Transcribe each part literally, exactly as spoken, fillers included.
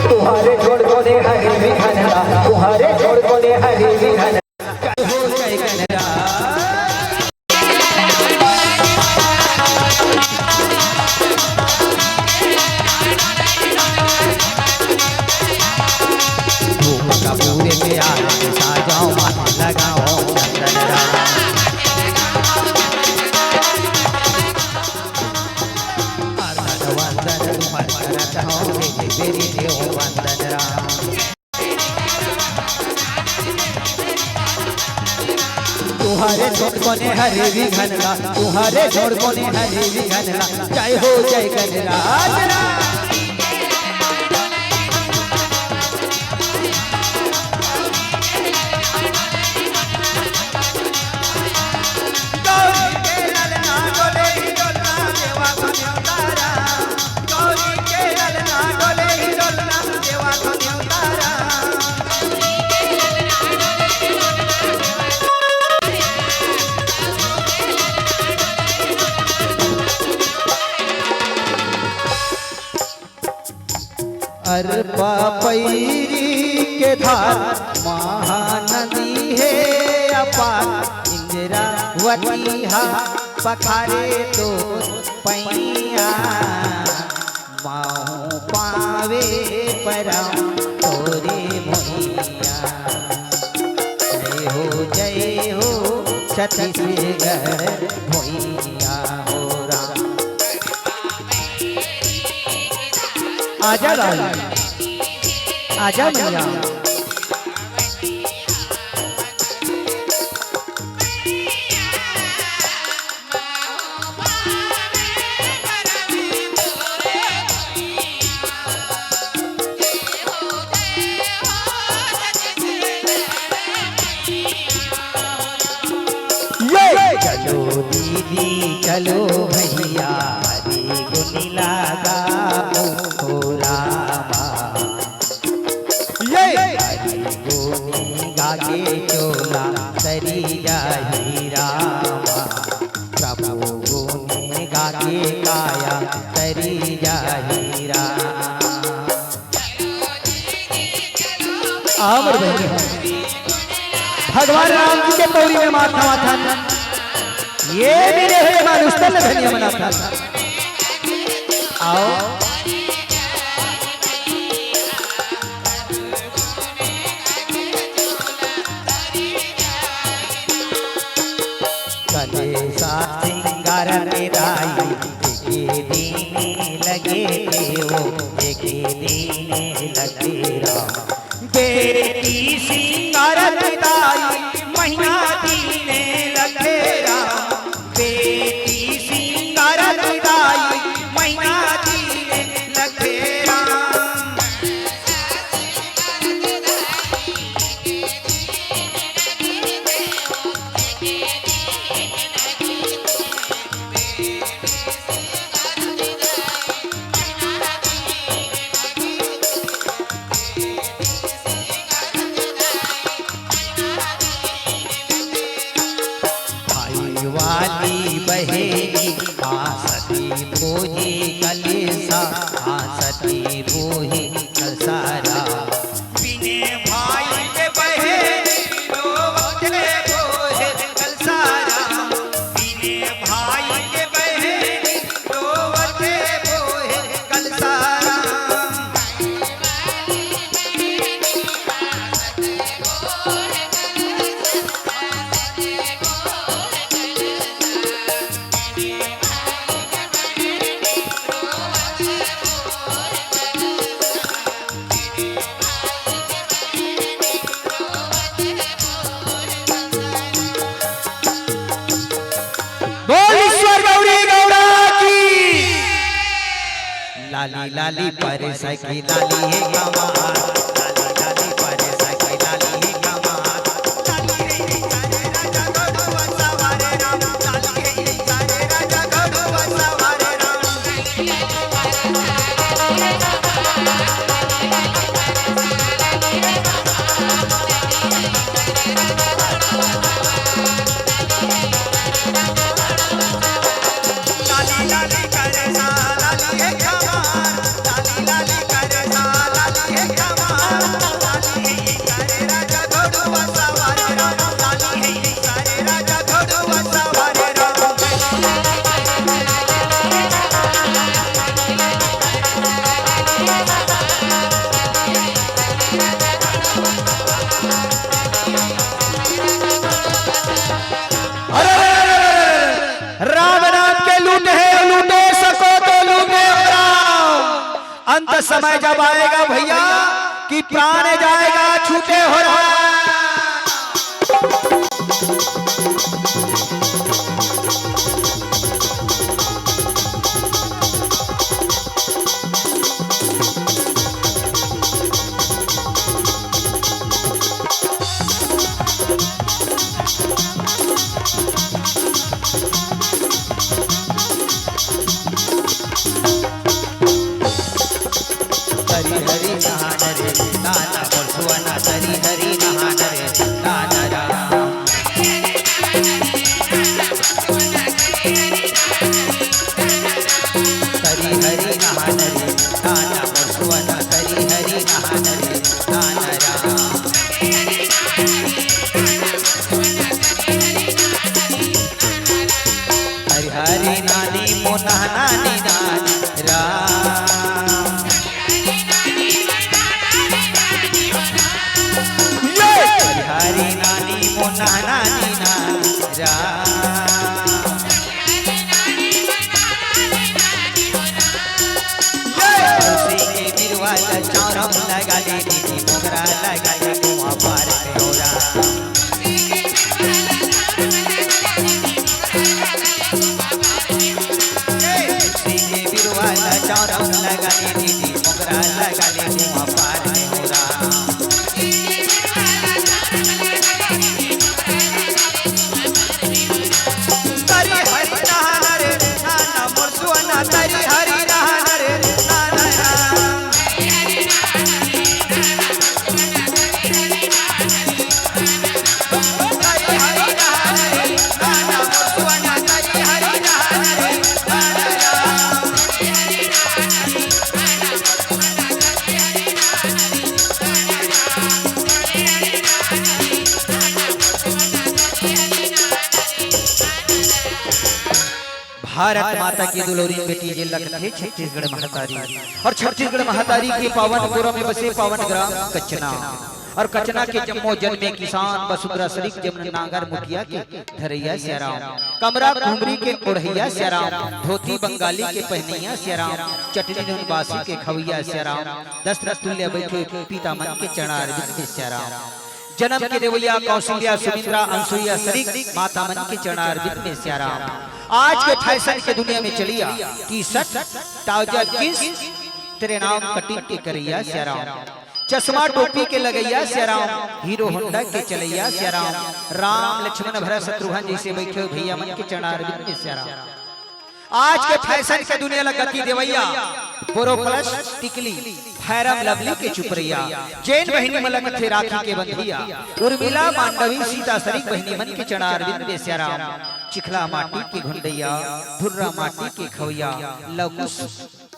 तुम्हारे छोड़ कोने हरी भी घनता, तुम्हारे छोड़ कोने हरी भी घनता। हो जय गणराज। धूप कपूर में आरती साजाओ, माथे लगाओ चंदन राम। आरती वंदन तुम्हार करत हो, बेरी बेरी देव वंदन राम। तुम्हारे छोड़ कोने हरी भी घनता, तुम्हारे छोड़ कोने हरी भी घनता। जय हो जय गणराज राम। गौरी के ललना डोले ही डोलना देवा धन्यवतारा। गौरी के ललना डोले ही डोलना देवा धन्यवतारा। अरपा पैरी के धार महानदी हे अपार, इंद्रावती हा पखारे तो पैया, माहूँ पावे परम तोरे मोहिया। जय हो जय हो छत्तीसगढ़ मोहिया हो राम। आजा लाल, आजा मैया। ये चलो दीदी चलो भैया, हरी गुनी लगा हो रामा। ये हरी गुनी गाके चोला तरी जाही रामा, प्रभु गुनी गाके काया तरी जाही रामा। आमर बहिनी हो। भगवान राम जी के पौरी में माथा माथा। ये भी रहे मानुष तन धनिया मनाथा। आओ। कलेसा सिंगार में दाई, एके दीने लगे देवो, एके दीने लगे राम। बेटी सिंगार में दाई, महीना दीने लगे राम। बेटी सिंगार में दाई, महीना दीने लगे राम। भाई वाली बहिनी, हाँ सती बोही कलेसा, हाँ सती बोही कलसारा। बिने भाई के बहिनी, रोवते बोहे कलसारा। बिने भाई के बहिनी, रोवते बोहे कलसारा। बोल ईश्वर गौरी गौरा की। लाली लाली पर सखी लाली हे कमाल, लाली लाली पर सखी लाली हे कमाल। अरे, अरे, अरे, अरे, अरे, राम नाम के लूट हे, लूटे सको तो लूटे हो राम। अंत समय जब आएगा भैया कि प्राण जाएगा, छूटे हो राम। तरी हरी नहान रे, नाना मोर सुअना, तरी हरी नहान रे, नाना राम। तरी हरी नहान रे, नाना मोर सुअना, तरी हरी नहान रे, नाना राम। हरि हरि नानी मोना नानी नानी राम। हरि हरि नानी मोना नानी नानी राम। तुलसी के बिरवा ला चौरम लगा ले, दीदी मोगरा लगा ले, कुआं पार में हो राम। तुलसी के बिरवा ला चौरम लगा ले, दीदी मोगरा लगा ले, कुआं पार में हो राम। तरी हरि नहान रे, नाना मोर सुअना, तरी हरि नहान रे, नाना राम। भारत माता की दुलौरी बेटी जे लगथे छत्तीसगढ़ महतारी, और छत्तीसगढ़ महतारी के पावन पुरम में बसे पावन ग्राम कचना, और कचना के जम्मो जन में किसान वसुंधरा शरीफ जमुना नांगर मुठिया के धरैया सियाराम, कमरा घुमरी के ओढ़ैया सियाराम, धोती बंगाली के पहनैया सियाराम, चटनी नून बासी के खवैया सियाराम, दस रस तुल्य बैठे पीता मन के चरणार बिंद में सियाराम। जन्म के देवैया कौशल्या, सुमित्रा, अनसुईया सरीख माता मन के चरणार बिंद में सियाराम। आज के फैशन के दुनिया में चलिया टी शर्ट, ट्राउजर, जींस, तेरे नाम कटिंग के करैया सियाराम। चश्मा टोपी के लगैया सियाराम, हीरो होंडा के चलैया सियाराम। राम लक्ष्मण भरत शत्रुघ्न जैसे बैठे हो भैया मन के चरणार बिंद में सियाराम। आज के फैशन के दुनिया ला गति देवैया, बोरोप्लस टिकली, फैरम लवली के चुपरैया, जेन बहिनी मन लगथे राखी के बंधैया, उर्मिला मांडवी सीता सरीख बहिनी मन के चरणार बिंद में सियाराम। चिखला माटी के घुंडैया, धुर्रा माटी के खवैया, लवकुश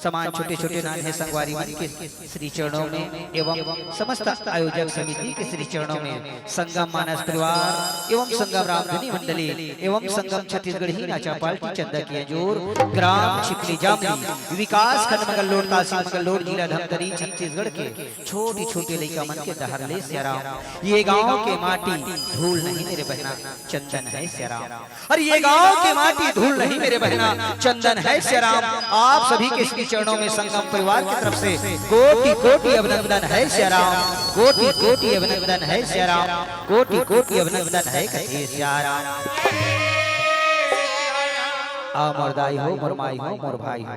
समान छोटे-छोटे नान्हे संगवारी मन के श्री चरणों में एवं समस्त आयोजक समिति के श्री चरणों में संगम मानस परिवार एवं संगम रामधुनी मंडली एवं संगम छत्तीसगढ़ी नाचा पार्टी चंदा के अंजोर, ग्राम छिपली जामली, विकास खंड मंगललोड, तहसील मंगललोड, जिला धमतरी, छत्तीसगढ़ के छोटे-छोटे लइका मन के डहर ले सियाराम। ये गांव के माटी धूल नहीं मेरे बहना, चंदन है सियाराम। और ये गांव के माटी धूल नहीं मेरे बहना, चंदन है सियाराम। आप सभी के श्री चरणों में संगम परिवार की तरफ से कोटि कोटि अभिनंदन है सियाराम, कोटि कोटि अभिनंदन है सियाराम, कोटि कोटि अभिनंदन है कथे सियाराम। आ मोर दाई हो, मोर माई हो, मोर भाई हो,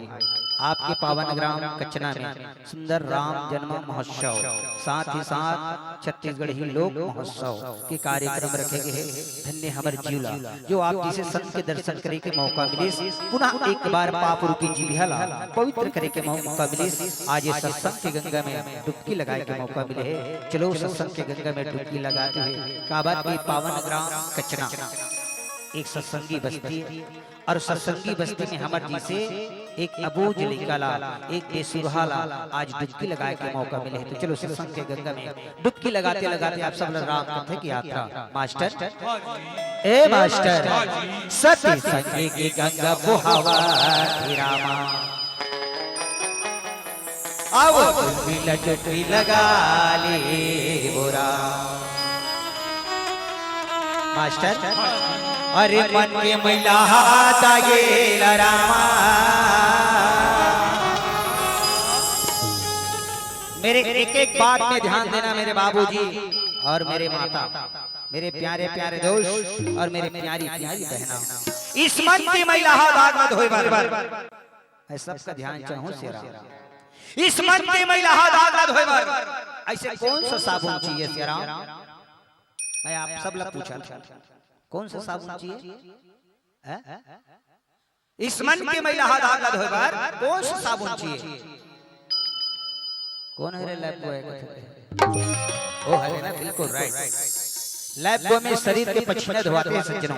आपके पावन ग्राम कचना में सुंदर राम जन्म महोत्सव, साथ ही साथ छत्तीसगढ़ी लोक महोत्सव के कार्यक्रम रखे गए हैं। धन्य हमर जीव ला, जो आप जैसे संत के दर्शन करे के मौका मिलिस, पुनः एक बार पाप रूपी जीभिया ला पवित्र करे के मौका मिलिस। आज ये सत्संग के गंगा में डुबकी लगाए के मौका मिले है। चलो सत्संग के गंगा में डुबकी लगाते हुए काबर के पावन ग्राम कचना एक सत्संगी बस्ती है। और सत्संगी बस्ती में हमर जैसे एक अबूझ लइका ला, एक बेसुरहा ला आज डुबकी लगाए के मौका मिले है। तो चलो सत्संग के गंगा में डुबकी लगाते लगाते आप सब ला राम कथा की यात्रा। मास्टर, ए मास्टर, सत्संग की गंगा बोहावत हे रामा। आवो डुबकी ला डुबकी लगा ले बोरा। मास्टर, अरे मन के मैला हाथ आगे ला रामा। मेरे एक एक बात में ध्यान देना मेरे बाबूजी और मेरे माता, मेरे प्यारे प्यारे दोस्त और मेरे प्यारी प्यारी बहना। इस मन के मैला हाथ आग मत होए बार बार। मैं सबका ध्यान चाहूं शेरा। इस मन के मैला हाथ आग मत होए बार। ऐसे कौन सा साबुन चाहिए शेरा? मैं आप सब ला पूछा था, कौन सा साबुन चाहिए? हैं? इस मन के मैला हाथ आग ला धोए बर कौन सा साबुन चाहिए? कौन हरे लैब बॉय? ओ हरे ना, बिल्कुल राइट। लैब बॉय में शरीर के पसीने धोवाते हैं सज्जनों,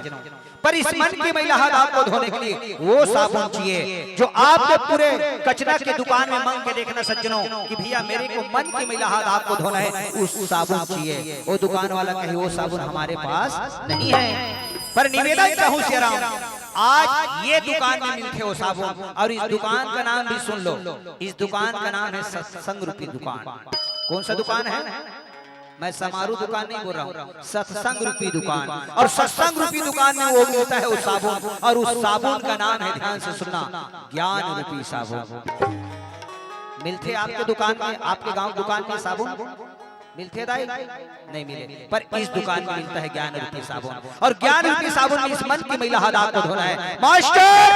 पर इस मन के मैला हाथ आग को धोने के लिए वो साबुन चाहिए जो आपके पूरे कचना के दुकान में मांग के देखना सज्जनों कि भैया मेरे को मन के मैला हाथ आग को धोना है, उस साबुन चाहिए। वो दुकान वाला कहे वो साबुन हमारे पास नहीं है। पर निवेदन चाहूं शेरा, आज ये दुकान में मिलथे वो साबुन, और इस दुकान का नाम भी सुन लो। इस दुकान का नाम है सत्संग रूपी दुकान। कौन सा दुकान है? मैं समारू दुकान नहीं बोल रहा हूँ, सत्संग रूपी दुकान। और सत्संग रूपी दुकान में वो मिलता है वो साबुन, और उस साबुन का नाम है, ध्यान से सुनना, ज्ञान रूपी साबुन। मिलथे आपके दुकान में, आपके गांव दुकान में साबुन? मिलथे दाई? नहीं मिले, पर इस दुकान में मिलता है ज्ञान रूपी साबुन। और ज्ञान रूपी साबुन में इस मन की मैला हाथ आग को धोना है। मास्टर,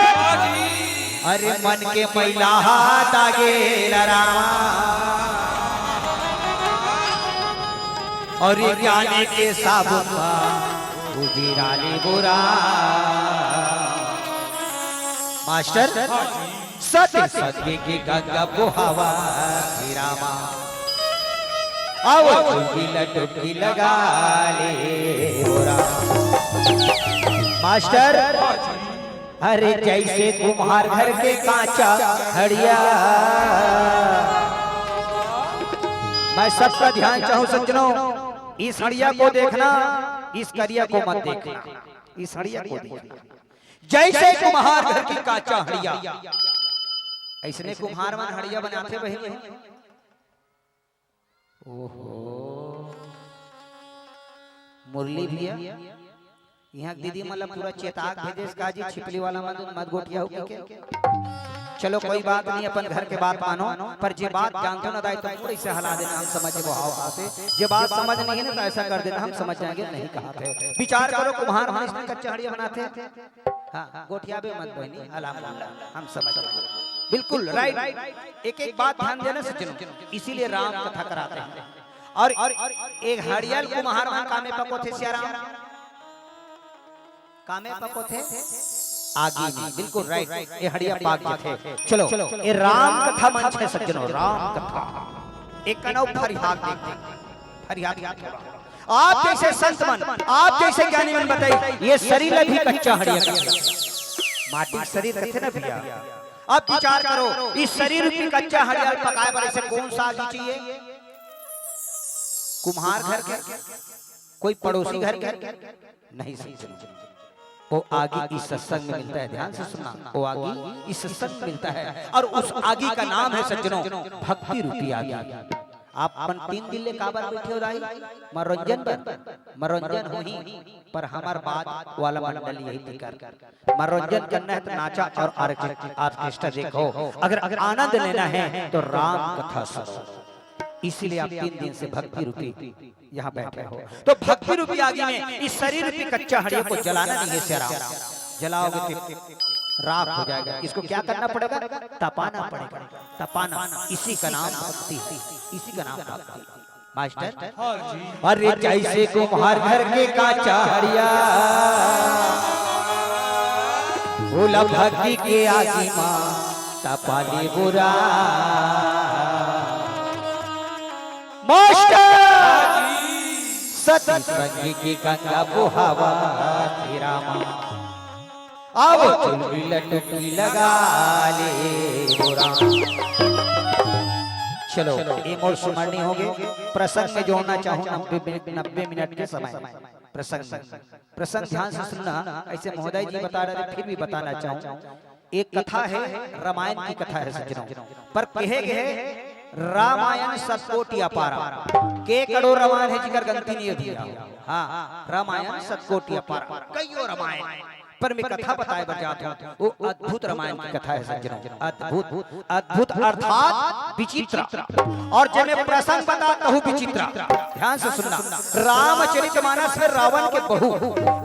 अरे मन के मैला हाथ आगे ला रामा, और ये ज्ञान के साबुन मा उजीरा ले बोरा। मास्टर, सत्संग की गंगा बोहावत हे रामा, आवो डुबकी ला डुबकी लगा ले बोरा। मास्टर, अरे जैसे कुम्हार घर के कांचा हड़िया। मैं सबका ध्यान चाहूं सज्जनों, इस हड़िया को देखना, इस करिया को मत देखना, इस हड़िया को देखना। जैसे कुम्हार घर की कांचा हड़िया, ऐसने कुम्हार मन हड़िया बनाथे बहिनी। ओहो, मुरली भैया, इहां दीदी मन ला पूरा चेताक भेजेस का जी, छिपली वाला मन मत गोठियाहू कहिके। चलो कोई बात नहीं, अपन घर के बात मानो, पर जे बात जानथो ना दाई, तो पूरा इसे हला देना, हम समझ जाबो। हाव, हाव से जे बात समझ नहीं है ना, तो ऐसा कर देना, हम समझ जाएंगे, नहीं कहाथे। विचार करो, कुम्हार मन इसने कच्चा हड़िया बनाथे। हाँ, गोठियाबे मत बहिनी, अलाम उल्ला, हम समझ गए। बिल्कुल राइट। एक एक बात ध्यान देना सज्जनों, इसीलिए राम कथा कराते हैं। और एक हड़िया ल कुम्हार मन कामे पकोथे सियाराम, कामे पकोथे आगी में। बिल्कुल राइट, ये हड़िया पाक जाथे। चलो, ये राम कथा मंच है सज्जनों, राम कथा। एक कनौ फरियाद देख, फरियाद थोड़ा। आप जैसे संत मन, आप जैसे ज्ञानी मन बताई, ये शरीर ला भी कच्चा हड़िया कथे। माटी के शरीर कथे ना भैया। अब विचार करो, इस शरीर रूपी कच्चा हड़िया पकाए बर ऐसे कौन सा आगी चाहिए? कुम्हार घर के, कोई पड़ोसी घर के? नहीं सज्जनों, वो आगी इस सत्संग में मिलता है। ध्यान से सुनना, वो आगी इस सत्संग में मिलता है, और उस आगी का नाम है सज्जनों, भक्ति रूपी आगी। आप मन तीन दिन ले काबर बैठे हो दाई? मनोरंजन बर। मनोरंजन होही, पर हमर बात वाला मंडली यही तिकर। मनोरंजन करना है तो नाचा और ऑर्केस्ट्रा देखो, अगर आनंद लेना है तो राम कथा सुनो। इसीलिए आप तीन दिन से भक्ति रूपी यहाँ बैठे हो। तो भक्ति रूपी आगी में इस शरीर रूपी कच्चा हड़िया को जलाना नहीं है सियाराम। जलाओगे तो राख हो जाएगा। इसको क्या करना पड़ेगा? तपाना पड़ेगा। तपाना, इसी का नाम भक्ति है, इसी का नाम भक्ति। मास्टर, अरे जैसे कुम्हार घर के कांचा हड़िया, ओला भक्ति के आगी मा तपा ले बुरा। मास्टर, सती संगी की गंगा बुहावा थी रामा। अब चुलबुला टुकड़ी लगा ले बुरा। चलो, ये मोर सुमरनी हो गे। प्रसंग में जोड़ना चाहूँ नब्बे मिनट, नब्बे मिनट के समय। प्रसंग में, प्रसंग ध्यान से सुनना। ऐसे महोदय जी बता रहे थे, फिर भी बताना चाहूँ। एक कथा है, रामायण की कथा है सज्जनों, पर कहे गए रामायण सतकोटि अपारा। के करोड़ रामायण है जिकर गनती नहीं होती है। हाँ, रामायण सतकोटि अपारा, कईयो रामायण। पर मैं कथा बताए बर जात हूँ, वो अद्भुत रामायण की कथा है सज्जनों, अद्भुत, अद्भुत अर्थात विचित्र। और जब मैं प्रसंग बता कहूँ विचित्र, ध्यान से सुनना। रामचरितमानस में रावण के बहू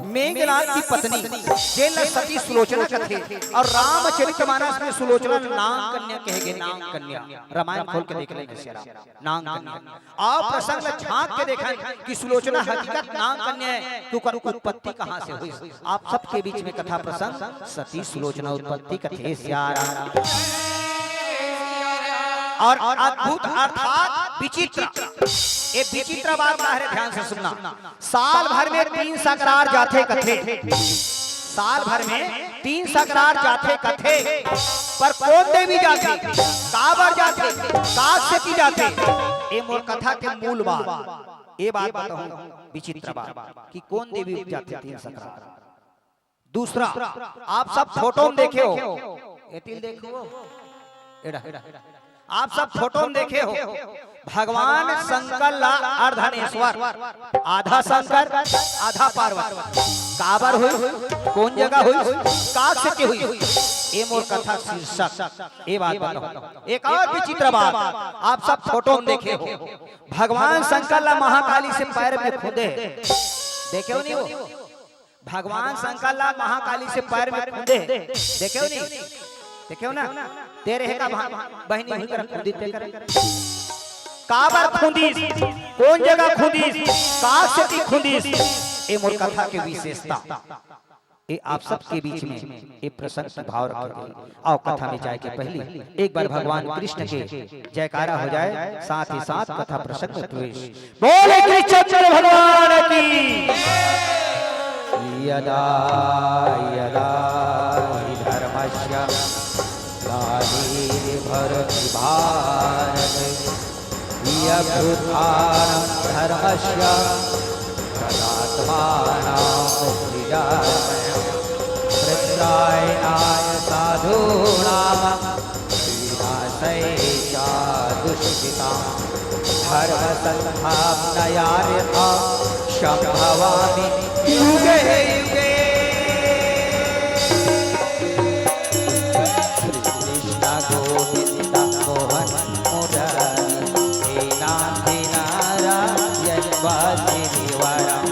मेघनाद की पत्नी, जेला सती सुलोचना कथे, और रामचरितमानस में सुलोचना नाग कन्या कहे गे, नाग कन्या। रामायण खोल के देख लेंगे शेरा, नाग कन्या। आओ प्रसंग ला झांक के देखन कि सुलोचना हकीकत नाग कन्या है कि ओकर उत्पत्ति कहाँ से हुई। आप सबके बीच में कथा प्रसंग सती सुलोचना उत्पत्ति कथे सियारा। और अद्भुत अर्थात विचित्र, ये विचित्र बात का है, ध्यान से सुनना। साल भर में तीन सकरार जाथे कथे, साल भर में तीन सकरार जाथे कथे, पर कोन देवी जाथे, काबर जाथे, का सेती जाथे, ये मोर कथा के मूल बात। ये बात बताहूँ, विचित्र बात कि कोन देवी जाथे तीन सकरार। दूसरा, आप सब फोटो में देखे हो, एतिल देखो, एड़ा, आप सब फोटो में देखे हो, भगवान शंकर ला अर्धनेश्वर, आधा शंकर, आधा पार्वती। काबर हुई, कोन जगह हुई, का सेती हुई, ये मोर कथा शीर्षक। ये बात बताओ। एक और विचित्र बात, आप सब फोटो में देखे हो, भगवान शंकर ला महाकाली से पैर में खुंदे, देखे हो नहीं हो? भगवान शंकर ला महाकाली से पैर में खुंदे, देखे हो नहीं? देखे हो ना? तेरे हे का भा-, बहिनी हुई कर खुंदी ते कर। काबर खुंदिस, कोन जगह खुंदिस, का सेती खुंदिस, ये मोर कथा के विशेषता। ये आप सबके बीच में ये प्रसंग की भाव रखे गए। आओ कथा में जाए के पहले एक बार भगवान कृष्ण के जयकारा हो जाए, साथ ही साथ कथा प्रसंग में प्रवेश। बोले कृष्णचंद्र भगवान की। यदा यदा हि धर्मस्य ग्लानिर्भवति भारत, अभ्युत्थानं धर्मस्य तदात्मानोऽभ्युदयम्। परित्राणाय साधूनां विनाशाय च दुष्कृताम्। धर्मसंस्थापनार्थं सम्भवामि युगे युगे। श्री कृष्ण गोविंद मोहन मुरारी, हे नाथ नारायण वासुदेवराम।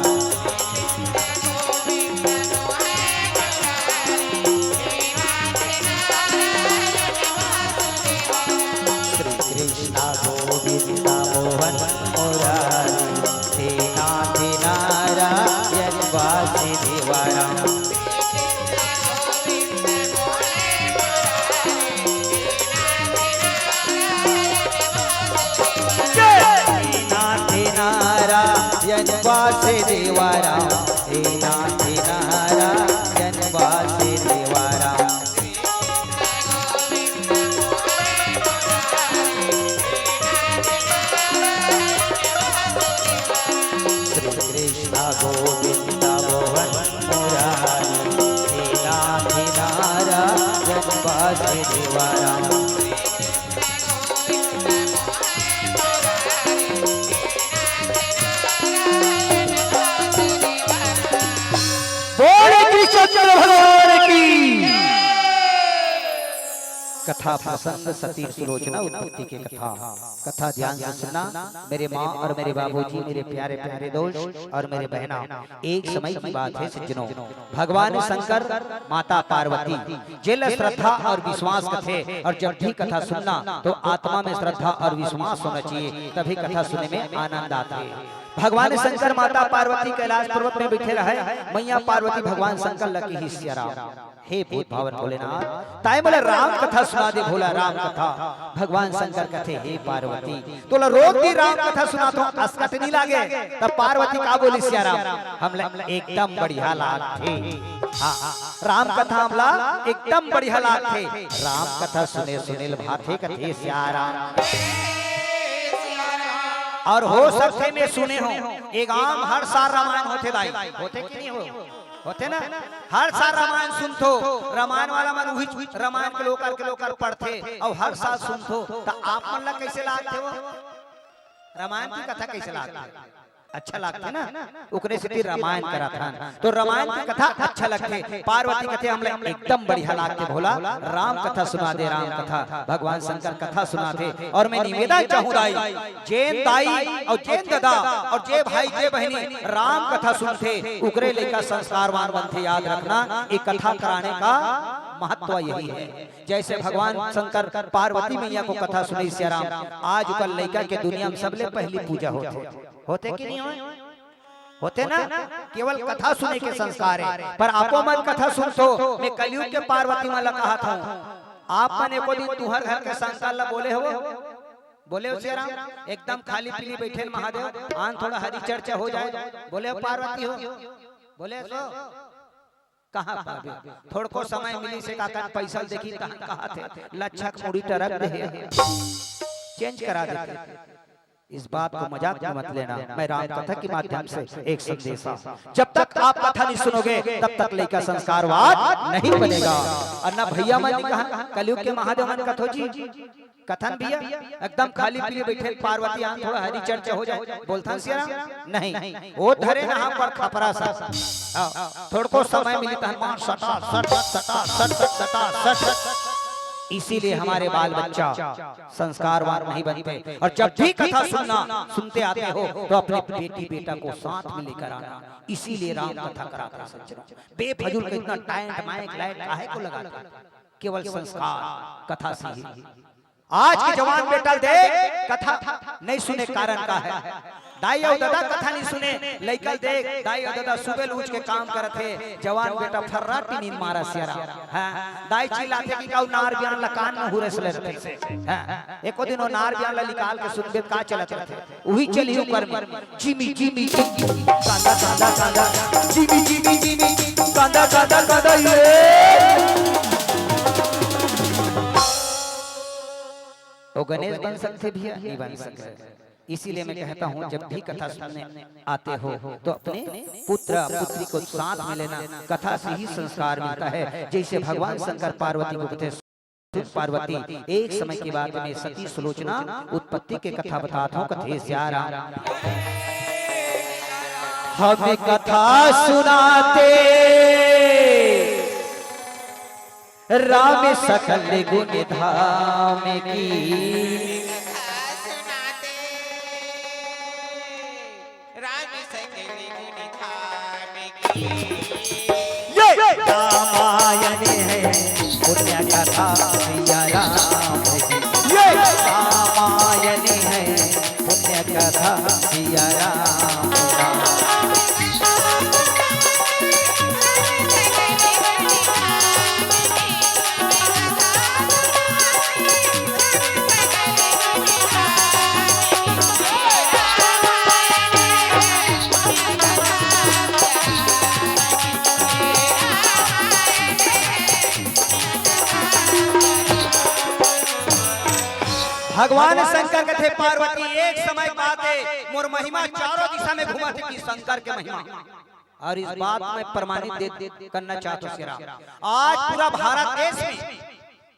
श्री कृष्ण गोविंद मोहन मुरारी, हे नाथ नारायण वासुदेवराम। नाथ नारायण वासुदेवराम, हे नाथ नारायण वासुदेवराम। श्री कृष्ण गोविंद मोहन मुरारी, हे नाथ नारायण वासुदेवराम। बोले कृष्णचंद्र भगवान की। कथा प्रसंग सती सुलोचना उत्पत्ति के कथा। कथा ध्यान से सुनना, मेरे माँ और मेरे बाबूजी, मेरे प्यारे प्यारे दोस्त और मेरे बहना। एक समय की बात है सज्जनों, भगवान शंकर, माता पार्वती, जेला श्रद्धा और विश्वास कथे, और जब भी कथा सुनना तो आत्मा में श्रद्धा और विश्वास होना चाहिए, तभी कथा सुनने में आनंद आथे। भगवान शंकर माता पार्वती कैलाश पर्वत में बैठे रहे, मैया पार्वती भगवान शंकर ला कहिस, सिया राम, हे भूत भावन भोलेनाथ, ताय मोला राम कथा सुना दे भोला, राम कथा। भगवान शंकर कथे, हे पार्वती, तोला रोज दिन राम कथा सुनाथों, असकट नहीं लागे? तब पार्वती का बोली, सिया राम, हमला एकदम बढ़िया लागथे। हाँ, राम कथा हमला एकदम बढ़िया लागथे। राम कथा सुने सुने ल भाथे, कथे, सिया राम। और हो सकथे मैं सुने हों, एक आम हर साल रामायण होथे दाई, होथे कि नहीं हो? होथे ना? हर साल रामायण सुनथो, रामायण वाला मन उही रामायण के लोकर के लोकर पढ़थे, अउ हर साल सुनथो, त आप मन ला कैसे लागथे वो? रामायण की कथा कैसे लागथे? अच्छा लागथे ना? ओकरे सेती रामायण करत हन, तो रामायण की कथा अच्छा लगथे। पार्वती कथे, हमला एकदम बढ़िया लागथे भोला, राम कथा सुना दे, राम कथा। भगवान शंकर कथा सुनाथे, और मैं निवेदन चाहूँ दाई, जेन दाई और जेन ददा और जे भाई जे बहिनी राम कथा सुनथे, उकरे लइका संस्कारवान बनथे। याद रखना, ये कथा कराने का महत्व यही है। जैसे भगवान शंकर पार्वती मैया को कथा सुनइस सिया राम, आज उकर लइका के दुनिया में सबले पहली पूजा होथे। होथे कि नहीं होय? होथे ना? केवल कथा सुने के संस्कार है। पर आपो मन कथा सुनथो, मैं कलयुग के पार्वती मन ला कहत हूँ, आप मन एको दिन तुहर घर के शंकर ला बोले हो? बोले हो सिया राम? एकदम खाली पीली बैठे न महादेव, आन थोड़ा हरी चर्चा हो जाए। बोले हो पार्वती हो? बोले हो सो? कहाँ पाबे? थोड़को समय मिलिस हे काकर पैसा ल देखही तहन कहाथे, लच्छा के मुड़ी टरक दे हे। चेंज करा देथे। इस बात को मजाक में मत लेना, मैं राम कथा के माध्यम से एक संदेश है। जब तक आप कथा नहीं सुनोगे, तब तक लइका संस्कारवान नहीं बनेगा। और ना भैया मन नहीं कहा, कलयुग के महादेव मन कथो जी, कथन भैया, एकदम खाली पीली बैठे पार्वती आन, थोड़ा हरी चर्चा हो जाए, बोलथन सिया राम? नहीं, वो धरे ना पर खपरा सा। हाँ, थोड़को समय मिली तहन मार सटा सट, सटा सट, सटा सट। इसीलिए हमारे बाल बच्चा संस्कारवान नहीं बनते। और जब भी कथा सुनना, सुनते आते हो, तो अपने बेटी बेटा को साथ में लेकर आना। इसीलिए राम कथा कराते हैं सज्जनों। बेफजूल का इतना टेंट, माइक, लाइट काहे को लगाते हो? केवल संस्कार कथा से ही। आज के जवान बेटा ल देख, कथा नहीं सुने, कारण का है? दाई अउ ददा कथा नहीं सुने, लइका ल देख, दाई अउ ददा सुबह ल उठ के काम करत हे, जवान बेटा फर्राटी नींद मारा सिया राम। हाँ, दाई चिल्लाथे कि काऊ नार बियान ला कान में हुरेस ले रथे। हाँ, एको दिन वो नार बियान ला निकाल के सुनबे त का चलत रथे? उही चलही ऊपर में। जिमी, जिमी, जिमी, कांदा, कांदा, कांदा। जिमी, जिमी, जिमी, कांदा, कांदा, कांदा, ये। वो गणेश बन सकथे भैया, नहीं बन सकथे। इसीलिए मैं कहता हूँ, जब भी कथा सुनने आते हो, तो अपने पुत्र पुत्री को साथ में लेना। कथा से ही संस्कार मिलता है। जैसे भगवान शंकर पार्वती को कथे, सुन पार्वती, एक समय की बात में सती सुलोचना उत्पत्ति के कथा बतात हूँ, कथे सिया राम। हम कथा सुनाते राम सकल गुण धाम की। राम सकल गुण धाम की। ये रामायण है पुण्य कथा सिया राम की। ये रामायण है पुण्य कथा सिया राम। भगवान शंकर कथे, पार्वती, एक समय बात है, मोर महिमा चारों दिशा में घूमत हे कि शंकर के महिमा। और इस बात में प्रमाणित दे, दे करना चाहत हूँ सिया राम। आज पूरा भारत देश में,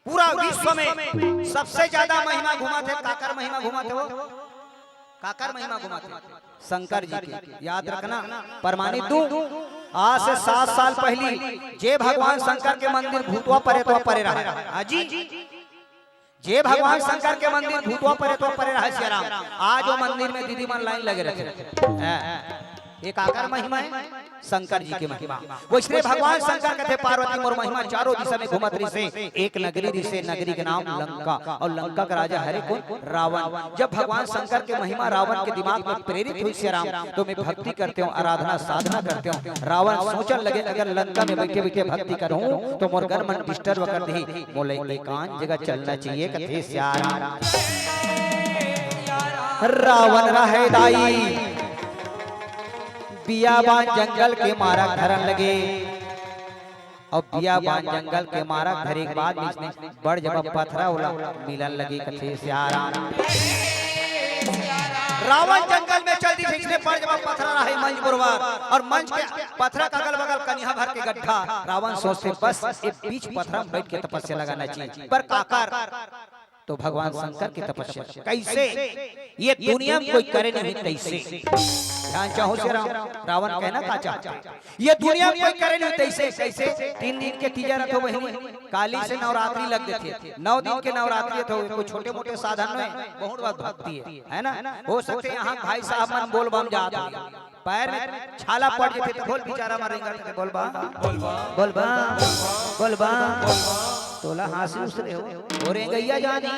पूरा विश्व में सबसे ज्यादा महिमा घूमत हे, काकर महिमा घूमत हे वो? काकर महिमा घूमत हे? शंकर जी के। याद रखना, प्रमाणित दूं, आज से सात साल पहली जे भगवान शंकर के मंदिर भूतवा परे तो परे रहा। हाँ जी, जे भगवान शंकर के मंदिर भूतवा परेतवा परे रहय सियाराम, आज वो मंदिर में दीदी मन लाइन लगे रहथे। हैं? ये काकर महिमा है? शंकर जी के महिमा। वइसने भगवान शंकर कथे, "पार्वती मोर महिमा चारों दिशा में घूमत रिसे, एक नगरी रिसे, नगरी के नाम लंका, और लंका का राजा हरे कोन? रावण।" जब भगवान शंकर के महिमा रावण के दिमाग में प्रेरित होइस हे राम, तो मैं भक्ति करते हूँ, आराधना साधना करते हूँ। रावण सोचन लगे, अगर लंका में बैठे बैठे भक्ति करूँ तो मोर गन मन डिस्टर्ब कर दही, मोला एकांत जगह चलना चाहिए, कथे सियाराम। रावण रहे दाई बियाबान जंगल के मारग धरन लगे। अब बियाबान जंगल के मारग धरे के बाद में इसने बड़ जबा पथरा ओला मिलन लगे, कथे सियाराम। रावण जंगल में चल दिस, इसने बड़ जबा पथरा रहे मंच बरोबर, और मंच के पथरा के अगल बगल कनिहा भर के गड्ढा। रावण सोचथे, बस ये बीच पथरा में बैठ के तपस्या लगाना चाहिए। पर काकर तो भगवान शंकर की तपस्या। कैसे? ये दुनिया में कोई करे नहीं तैसे। ध्यान चाहो सियाराम, रावण कहना का चाहता है, ये दुनिया में कोई करे नहीं तैसे। कैसे? तीन दिन के तीजा रथो बहिनी, काली से नवरात्रि लग देथे, नौ दिन के नवरात्रि रथो। कोई छोटे मोटे साधन नहीं, बहुत बात भक्ति है, है ना? हो सकथे यहाँ भाई साहब मन बोल बम जात हो, पैर में छाला पड़ जथे तो बोल बेचारा मर रेंगत हे, बोल बम, बोल बम, बोल बम। तोला हाँसी उसरे हो, ओ रेंगइया जानी,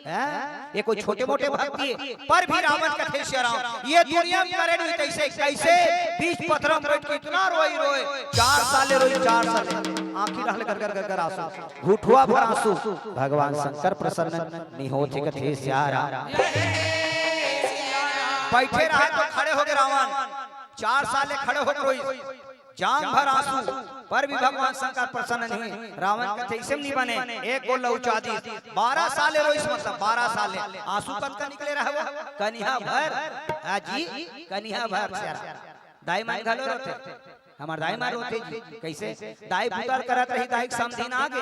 हैं? ये कोई छोटे मोटे भक्ति है, पर भी रावण कथे सियाराम, ये दुनिया में करे नहीं तैसे। कैसे? बीच पथरा में बैठ के इतना रोई रोए, चार साले रोई, चार साले, आँखी रहल गरगर गरगर आंसू, घुटवा भर आंसू। भगवान शंकर प्रसन्न नहीं होथे, कथे सियाराम। बैठे रहे तो खड़े हो गए रावण, चार साले खड़े होके रोई, जांग भर आंसू, पर भी भगवान शंकर प्रसन्न नहीं। रावण कथे अइसे नहीं बने, एक गोल लहुचा दिस। बारह साले रोइस, मतलब बारह साले। आंसू कतका निकले रहे वो? कनिहा भर। हाँ जी, कनिहा भर सियाराम। दाई मन घलो रोथे, हमर दाई मन रोथे जी। कैसे? दाई बुता ल करत रही, दाई के समधिन आ गे,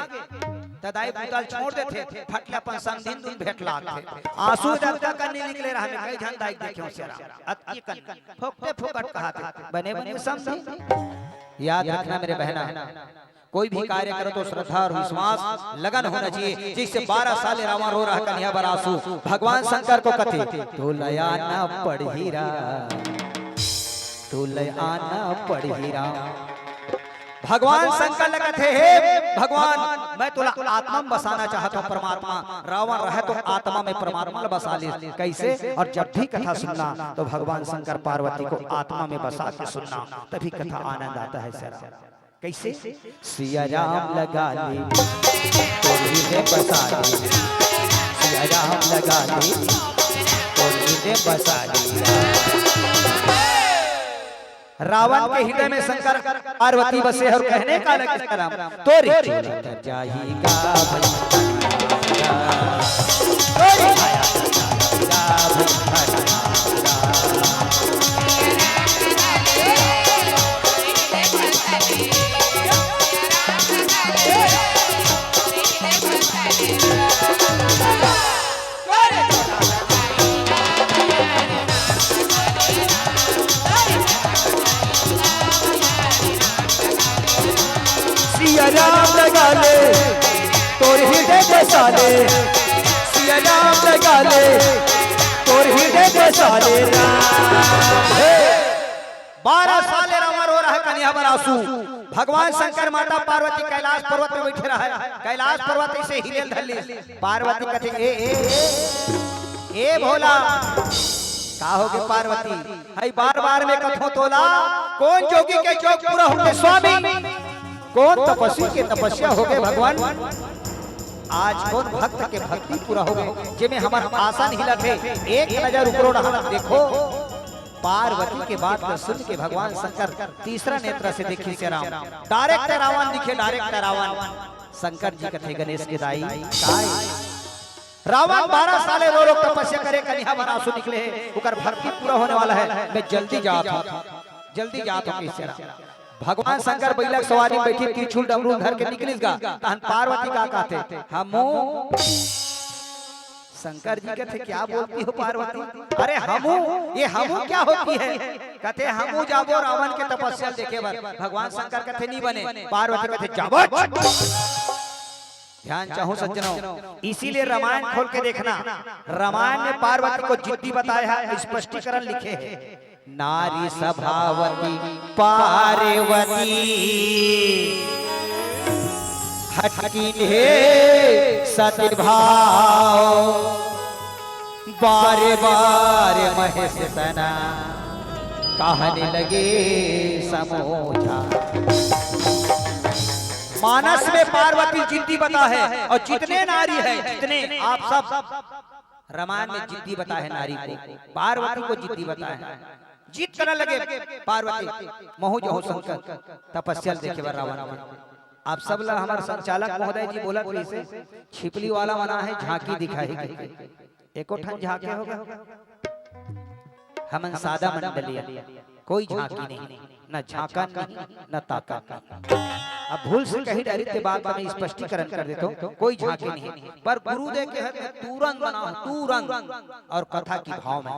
त दाई बुता ल छोड़ देथे, फट ले अपन समधिन दुन भेंट लागथे। आंसू जतका कन नहीं निकले रहे, मैं कई झन दाई के देखे हों सियाराम, अतकी कन फोकटे फोकट कहाथे, बने बने समधिन। याद रखना मेरे बहना, कोई भी कार्य करो तो श्रद्धा और विश्वास, लगन होना चाहिए। जैसे बारह साले रावण रो रहा कनिहा बर आंसू, भगवान शंकर को कथे, "तोला आना पड़ही रा, तोला आना पड़ही रा।" भगवान शंकर ल कथे, "हे भगवान, मैं तोला आत्मा में बसाना चाहता हूँ परमात्मा।" रावण रहे तो आत्मा में परमात्मा ल बसा लिस। कैसे? और जब भी कथा सुनना तो भगवान शंकर पार्वती को आत्मा में बसा के सुनना, तभी कथा आनंद आता है सियाराम। कैसे? सियाराम लगा ले, तोर हृदय बसा ले। सियाराम लगा ले, तोर हृदय बसा ले। रावण के हृदय में शंकर पार्वती बसे हे और कहने का लगे सियाराम, तोरी चोला तर जाही गा भई, तोरी छाया तर जाही गा भई। सियाराम लगा ले, तोर हृदय बसा ले। सियाराम लगा ले, तोर हृदय बसा ले राम। हे! बारह साले रावण रो रहा कनिहा बर आंसू। भगवान शंकर माता पार्वती कैलाश पर्वत में बैठे रहे। कैलाश पर्वत अइसे हिलेल धर लिस। पार्वती कथे, "ए, ए, ए, ए भोला, का होगे पार्वती? हई बार बार में कथों तोला, कोन जोगी के जोग पूरा होगे स्वामी? कोन तपस्वी के तपस्या होगे भगवान? आज कोन भक्त के भक्ति पूरा होगे, जेमे हमर आसन हिलत हे? एक नजर ऊपरो डहान देखो।" पार्वती के बात ल सुन के भगवान शंकर तीसरा नेत्र से देखिस सियाराम, direct रावण दिखे, direct रावण। शंकर जी कथे, "गणेश के दाई, काय?" रावण बारह साले रो रो तपस्या करे, कनिहा बर आंसू निकले हे, ओकर भक्ति पूरा होने वाला है, मैं जल्दी जात हूँ, जल्दी जात हूँ, कहिस राम। भगवान शंकर बइला के सवारी में बैठी, त्रिशूल डमरू धर के निकलिस गा, तहन पार्वती का कहथे, "हमू।" शंकर जी कहथे, "क्या बोलती हो पार्वती? अरे हमू, ये हमू क्या होती है?" कहथे, "हमू जाबो रावण के तपस्या देखे बर।" भगवान शंकर कहथे, "नहीं बने।" पार्वती कहथे, "जाबो।" ध्यान चाहूं सज्जनों, इसीलिए रामायण खोल के देखना। रामायण में पार्वती को जिद्दी बताया है, स्पष्टीकरण लिखे हैं। नारी सभावती पार्वती, हटकिन हे सतभाव, बार बार महेश तना कहने लगे समोझा। मानस में पार्वती जिद्दी बता है, और जितने नारी है, जितने आप सब रामायण में जिद्दी बता है नारी को, पार्वती को जिद्दी बता है। जिद करने लगे पार्वती, महूं जाहूं शंकर तपस्या ल देखे बर रावण के। आप सब ला हमर संचालक महोदय जी बोलत रहिसे, छिपली वाला मना है, झांकी दिखाही कहिके। एको ठन झांके होगा? हमन सादा मंडली, कोई झांकी नहीं, न झांकन नहीं, न ताकन नहीं। अब भूल से कही डारी ते बात में स्पष्टीकरण कर देतो, कोई झांकी नहीं, पर गुरुदेव के हक में तुरंग बनाओ, तुरंग, और कथा की भाव में,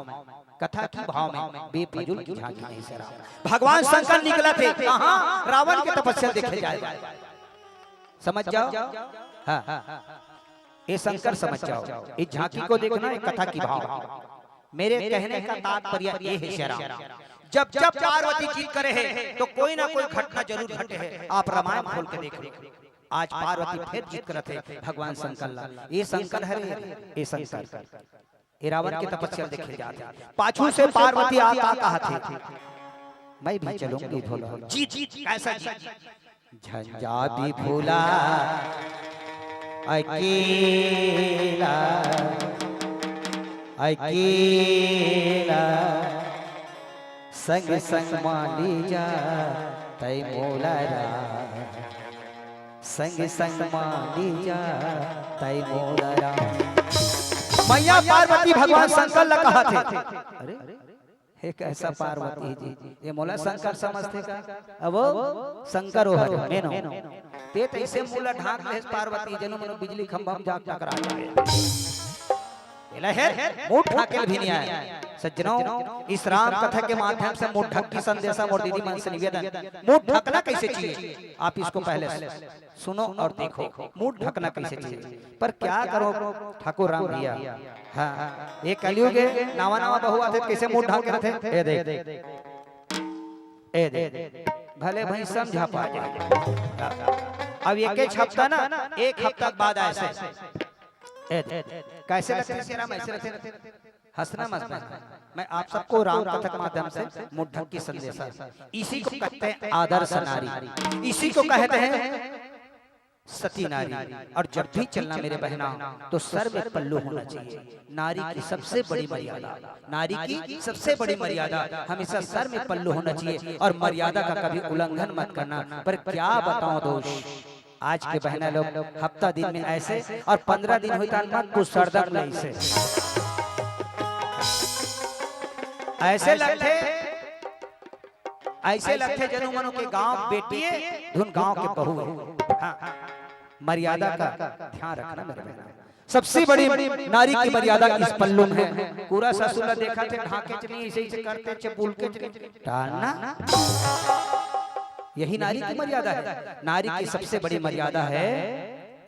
कथा की भाव में बेफजूल की झांकी नहीं सरा। भगवान शंकर निकला थे कहाँ? रावण के तपस्या देखे जाए। समझ जाओ, हाँ, ये शंकर समझ जाओ, इस झांकी को देखना है, कथा की भाव। मेरे कहने का तात्पर्य ये है शेरा, जब जब पार्वती जिद करे है तो कोई ना कोई घटना जरूर घटे है। आप रामायण खोल के देख लो, आज पार्वती फिर जिद करत है भगवान शंकर ला। ये शंकर है रे, ये शंकर, ये रावण के तपस्या देखे जात है। पाछू से पार्वती आ का कहा थे, मैं भी चलूंगी भोला। जी जी, कैसा जी? झंझा भी भूला अकेला, अकेला संग संग माली जा तै मोला रा, संग संग माली जा तै मोला रा। मैया पार्वती भगवान शंकर ला कहा थे, अरे हे कैसा पार्वती जी, ये मोला शंकर समझथे का? अब शंकर ओ हरे, मैं नो। ते तैसे मुंह ला ढांक लेस पार्वती, जनु मनो बिजली खंभा में जाके टकरा जाए। एला हेर, मुंह ढांके ल भी नहीं आए। सज्जनों, इस राम कथा के माध्यम से मुंह ढक्की संदेशा मोर दीदी मन से निवेदन, मुंह ढकना कैसे चाहिए, आप इसको पहले सुनो और देखो, मुंह ढकना कैसे चाहिए। पर क्या करो ठाकुर राम भैया, हाँ, ये कलयुग है, नवा नवा बहू आथे, कैसे मुंह ढांके रथे। ए देख, ए देख, भले भाई समझा पा जाए। अब एक एक हफ्ता ना, एक हफ्ता के बाद ऐसे, ए देख, कैसे लगथे शेरा में, ऐसे लगथे। हंसना मत बंद। मैं आप सबको राम कथा के माध्यम से मुंह ढक्की संदेशा, इसी को कहते हैं आदर्श नारी, इसी को कहते हैं सती नारी। और जब भी चलना मेरे बहना, तो सर में पल्लू होना चाहिए। नारी की सबसे बड़ी मर्यादा, नारी की सबसे बड़ी मर्यादा हमेशा सर में पल्लू होना चाहिए, और मर्यादा का कभी उल्लंघन मत करना। पर क्या बताओ दोस्त, आज के बहना लोग हफ्ता दिन में ऐसे, और पंद्रह दिन होता मत पूछ, सरदम ले ऐसे, ऐसे लगथे, ऐसे लगथे जनु मनो के गांव बेटी है, धुन गांव के बहू है। हाँ, मर्यादा का ध्यान रखना मेरे बहना। सबसे बड़ी नारी की मर्यादा इस पल्लू में है। पूरा ससुर ला देखा थे, ढाके च नहीं, ऐसे ऐसे करते च, बोल के च नहीं। टालना। यही नारी की मर्यादा है। नारी की सबसे बड़ी मर्यादा है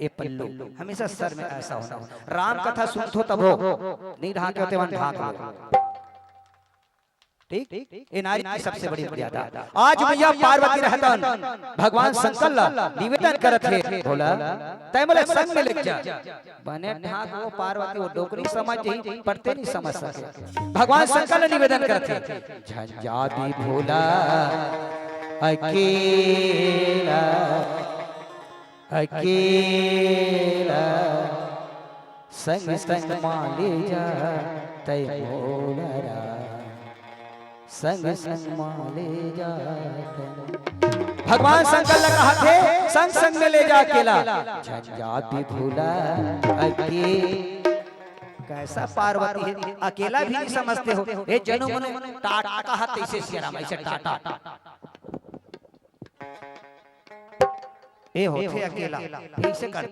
ये पल्लू, हमेशा सर में ऐसा होना। राम कथा सुनथो तब हो, नहीं ढाके होते वन ढाक लो। ठीक, ये नारी की सबसे बड़ी मर्यादा। आज मैया पार्वती रहतन, भगवान शंकर ला निवेदन करत हे, भोला, तै मोला संग में लेके जा। बने ढाक वो पार्वती, वो डोकरी समझ ही, पर ते नहीं समझ सके। भगवान शंकर ला निवेदन करत हे, झंझा भी भोला अकेला, अकेला संग संग माले जा तै मोला रा, संग संग माले जा तै। भगवान शंकर ला कहा थे, संग संग में ले जा अकेला, झंझा भी भूला अकेला। कैसा पार्वती है, अकेला भी नहीं समझते हो। ये जनु मनु टाटा कहा तैसे सिया राम, ऐसे टाटा। ए होथे अकेला, फिर से कर।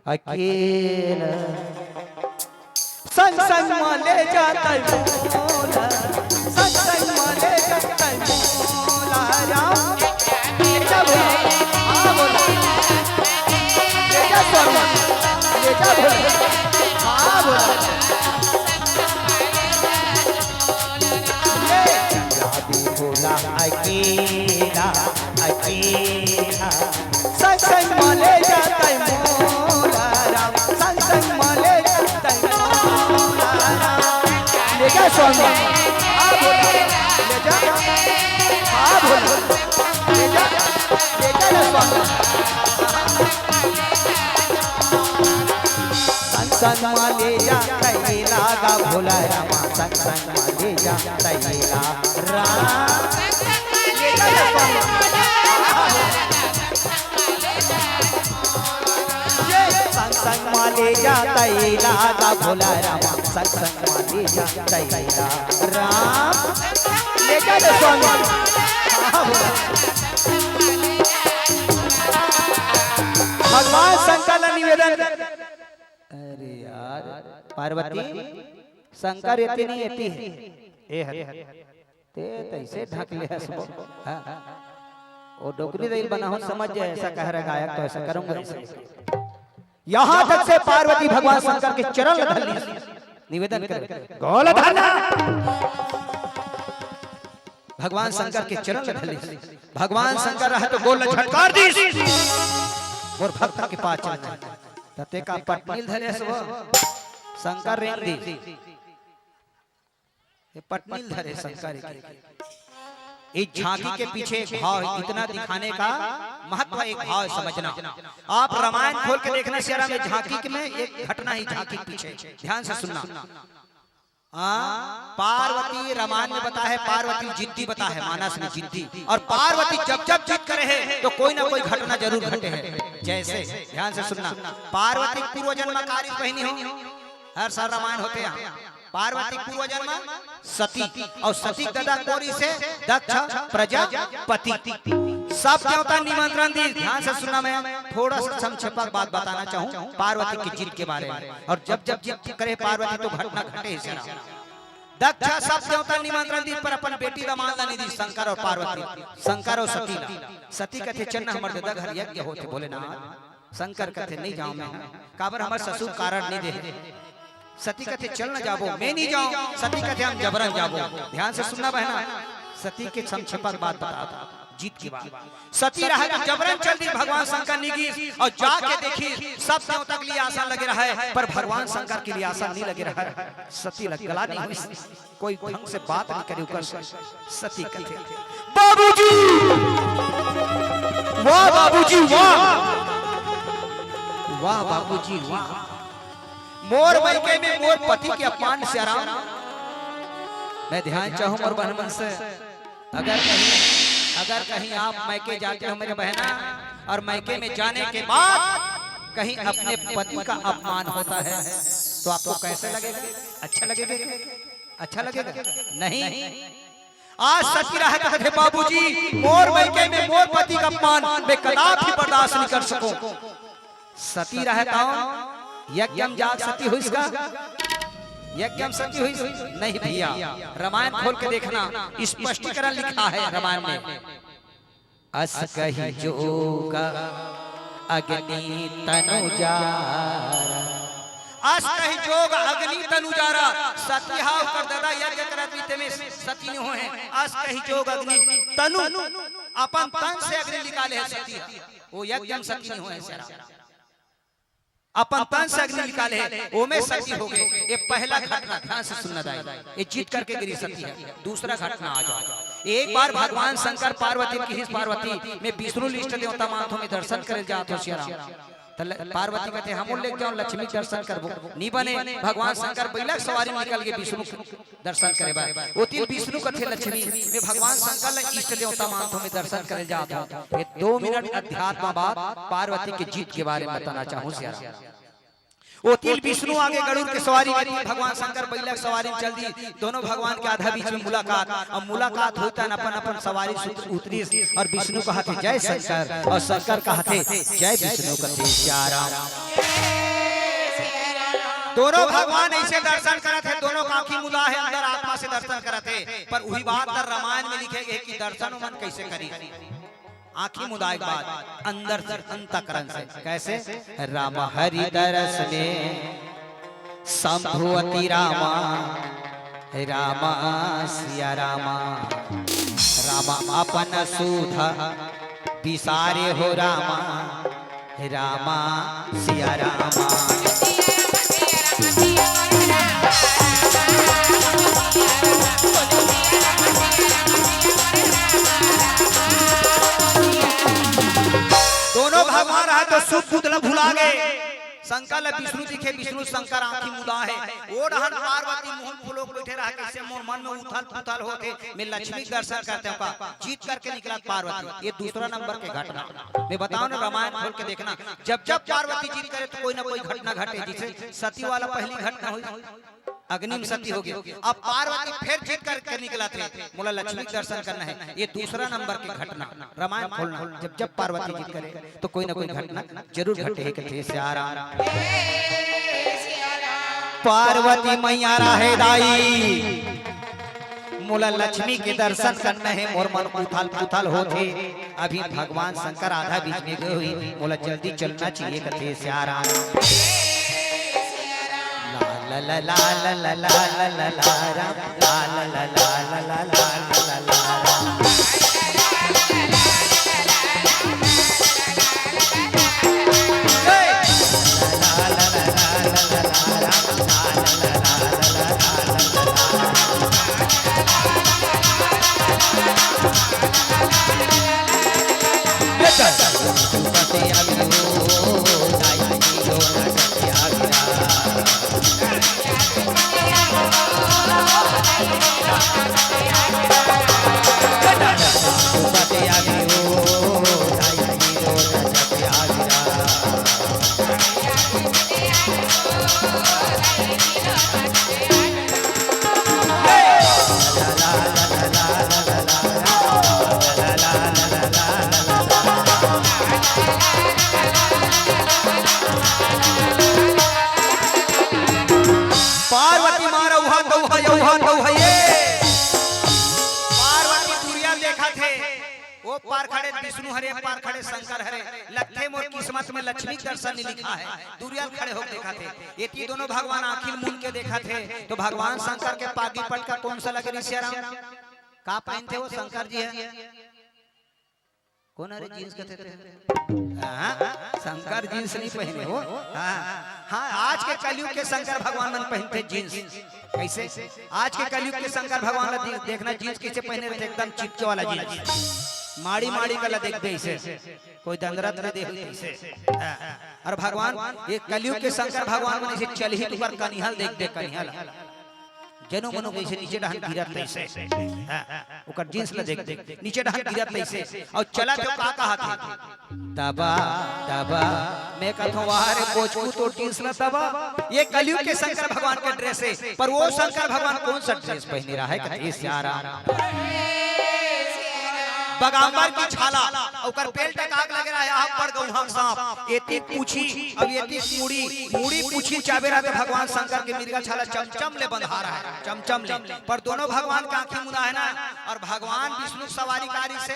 अकेला संग संग मा ले जाता मोला, संग संग मा ले जाता मोला राम। जब हाँ बोला, ले जा स्वामी। क्या बोला? हाँ, बोला। ये शादी बोला अकेला, अकेला। संग संग मा ले जा तैं मोला राम, संग संग मा ले जा तैं मोला राम। ले जा स्वामी, हाँ बोला, ले जा, हाँ बोला, ले जा, ले जा ना स्वामी। संग संग मा ले जा तैं ला गा भोला रामा, संग संग मा ले जा तैं ला राम। ये संग संग मा ले जा तैं ला गा भोला रामा, संग संग मा ले जा तैं ला राम। ले जा रे स्वामी। भगवान शंकर ला निवेदन। अरे यार, पार्वती, शंकर एती नहीं एती है। ए हरे। ते तैसे ढक ले हस वो। हाँ। वो डोकरी दई ल बनाहूँ समझ जाए, ऐसा कह रहा गायक तो ऐसा करूंगा ऐसे। यहाँ तक से पार्वती भगवान शंकर के चरण ल धर ली। निवेदन करे। गोल धरना। भगवान शंकर के चरण ल धर ली। भगवान शंकर रहे तो गोल झटकार दी। मोर भक्त के पास चलना। त तेका पटनी ल धरे हस वो। शंकर रेंग दी। ये पटनी ल धरे शंकर के। इस झांकी के पीछे एक भाव है, इतना दिखाने का महत्व, एक भाव है समझना। आप रामायण खोल के देखना, सियाराम, ये झांकी के में एक घटना है, झांकी के पीछे ध्यान से सुनना। हाँ, पार्वती रामायण में बता है, पार्वती जिद्दी बता है, मानस में जिद्दी। और पार्वती जब जब जिद करे है तो कोई ना कोई घटना जरूर घटे है। जैसे, ध्यान से सुनना, पार्वती पूर्व जन्म कारी बहिनी हो, हर साल रामायण होते हैं। पार्वती पूर्व जन्म सती, और सती के ददा कोरी से दक्ष प्रजापति। सब देवता निमंत्रण दी। ध्यान से सुनना, मैं थोड़ा सा संक्षेपक बात बताना चाहूँ पार्वती की जिद के बारे में। और जब जब जिद करे पार्वती तो घटना घटे ही सरा। दक्ष सब देवता निमंत्रण दी पर अपन बेटी दमांद ला नहीं दी, शंकर और पार्वती, शंकर और सती ला। सती कथे चल ना हमर ददा घर यज्ञ होथे भोलेनाथ। शंकर कथे नहीं जाओं मैं, काबर हमर ससुर कारण नहीं दे। सती कथे चल न जाबो, मैं नहीं जाओं। सती कथे हम जबरन जाबो। ध्यान से सुनना बहना, सती के संक्षेपक बात बता, जिद के बात। सती रहे तो जबरन चल दी, भगवान शंकर नहीं गिस और जाके देखी सब देवता के लिए आसन लगे रहे, पर भगवान शंकर के लिए आसन नहीं लगे रहे। सती ला गला नहीं हुई। कोई ढंग से बात नहीं करे, ओकर से सती कथे, "बाबूजी, वाह बाबूजी, वाह, वाह बाबूजी, वाह। मोर मइके में मोर पति के अपमान से आराम।" मैं ध्यान चाहूं मोर बहन मन से, अगर कहीं, अगर कहीं आप मइके जाते हो मेरे बहना, और मइके में जाने के बाद कहीं अपने पति का अपमान होता है, तो आपको कैसे लगेगा? अच्छा लगेगा? अच्छा लगेगा? नहीं। आज सती रहे तो कथे, "बाबूजी, मोर मइके में मोर पति का अपमान मैं कदापि बर्दाश्त नहीं कर सकूं।" सती रहे तो यज्ञम जाग सती हुई इसका? यज्ञम सती हुई? नहीं भैया, रामायण खोल के देखना, स्पष्टीकरण लिखा है रामायण में। अस कहि जोग अग्नि तनु जारा। अस कहि जोग अग्नि तनु जारा। सती हा ओकर ददा यज्ञ करत बीते में सती नहीं होए। अस कहि जोग अग्नि तनु, अपन तन से अग्नि निकाले है सती हा। वो यज्ञ में सती नहीं होए सरा। अपन तन से अग्नि निकाले हे, ओमे सती हो गए। ये पहला घटना, ध्यान से सुनना दाई, ये जीत करके गिरी सती है। दूसरा घटना आ जाओ, एक बार भगवान शंकर पार्वती की हिस, "पार्वती, मैं विष्णु इष्ट देवता मानथों, मैं दर्शन करे जात हों सियाराम।" त ल-, पार्वती कथे, "हमो लेके जाओ, लक्ष्मी दर्शन करबो।" नी बने, भगवान शंकर बैलक सवारी निकल के विष्णु दर्शन करे बर। ओती ल विष्णु कथे, "लक्ष्मी, मैं भगवान शंकर ल इष्ट देवता मानथों, मैं दर्शन करे जात हों।" ये दो मिनट अध्यात्म बात पार्वती के जीत के बारे में बताना चाहूँ सियाराम। ओती ल विष्णु आगे गरुड़ के सवारी में, भगवान शंकर बैलक सवारी में चल दी। दोनों भगवान के आधा बीच में मुलाकात। अब मुलाकात होता न अपन अपन सवारी से उत-, उतरिस और विष्णु कहथे, "जय शंकर", और शंकर कहथे, "जय विष्णु", कथे सियाराम। दोनों भगवान ऐसे दर्शन करत हे, दोनों का आँखी मुदा हे, अंदर आत्मा से दर्शन करत हे। पर वही बात ल रामायण में लिखे गए कि दर्शन ओमन कैसे करी। आंखी मुदाए के बाद अंदर से, अंतःकरण से। कैसे? राम हरि दरस में शंभुवती रामा, रामा सिया रामा, रामा अपन सुध बिसारे हो रामा, रामा सिया रामा। दोनों भगवान रहा तो सुध बुध ला भुला गे। शंकर ला विष्णु दिखे, विष्णु शंकर आंखी मुदा हे। ओ डहन पार्वती मुंह फुलोक बइठे रहा, कइसे मोर मन में उथल पुथल होथे, मैं लक्ष्मी के दर्शन करते हूँ का। जीत करके निकला पार्वती, ये दूसरा नंबर के घटना। मैं बताओ ना, रामायण खोल के देखना, जब जब पार्वती जीत करे तो कोई ना कोई घटना घटे, जैसे सती वाला पहली घटना हुई, अग्नि में सती हो गई। अब पार्वती फिर जीत करके निकला थे, मोला लक्ष्मी के दर्शन करना है, ये दूसरा नंबर के घटना। रामायण खोलना, जब जब पार्वती जीत करे तो कोई ना कोई घटना जरूर घटे हे कथे सियाराम। पार्वती मैया राहे दाई, मोला लक्ष्मी के दर्शन करना हे, मोर मन उथल पुथल होथे। अभी भगवान शंकर आधा बीच में गए हुई, मोला जल्दी चलना चाहिए कथे सियाराम। ला ला ला ला ला ला ला ला ला राम, ला ला ला ला ला ला ला ला ला ला राम। पार्वती मारा उहा दउहा, उहा दउहा ये। पार्वती दुरिया देखत हे, ओ पार खड़े विष्णु हरे, पार खड़े शंकर हरे। लगथे मोर किस्मत में लक्ष्मी के दर्शन नहीं लिखा है। दुरिया खड़े होके देखत हे, एती दोनों भगवान आंखी मूंद के देखत हे, तो भगवान शंकर के पागी पटका कौन सा लगे रिशिया राम? का पहनथे वो शंकर जी हे? कौन हरे जींस कथे थे? हाँ, शंकर जींस नहीं पहने हो। हाँ, हाँ, आज के कलयुग के शंकर भगवान मन पहनथे जींस। कैसे? आज के कलयुग के शंकर भगवान ला दे-, देखना जींस कैसे पहने रहते, एकदम चिपके वाला जींस, माड़ी माड़ी कला देखते ऐसे, कोई दंदरत न दे होई ऐसे। हाँ, और भगवान ये कलयुग के शंकर भगवान मन ऐसे चल ही तुकर कनिहल देखते, कनिहल। जनो मनो कइसे नीचे डहन गिरत तइसे। हाँ, ओकर जींस ल देख, देख, नीचे डहन गिरत तइसे। अउ चलत हो का कहत हे? दबा, दबा, मैं कथों, "वाह रे, कोचकू तोर जींस ल दबा।" ये कलयुग के शंकर भगवान के ड्रेस हे, पर वो शंकर भगवान कौन सा ड्रेस पहने रहा है? कथे, "सियाराम।" बगाम्बर की छाला, ओकर बेल्ट का आग लगे रहा है, आप पड़ गऊ हम सांप। एती पूछी, अब एती मुड़ी, मुड़ी पूछी चाबे रहा तो भगवान शंकर के मिर्गा छाला चमचम ले बंधा रहा है, चमचम ले। पर दोनों भगवान के आंखी मुदा है ना, और भगवान विष्णु सवारी कारी से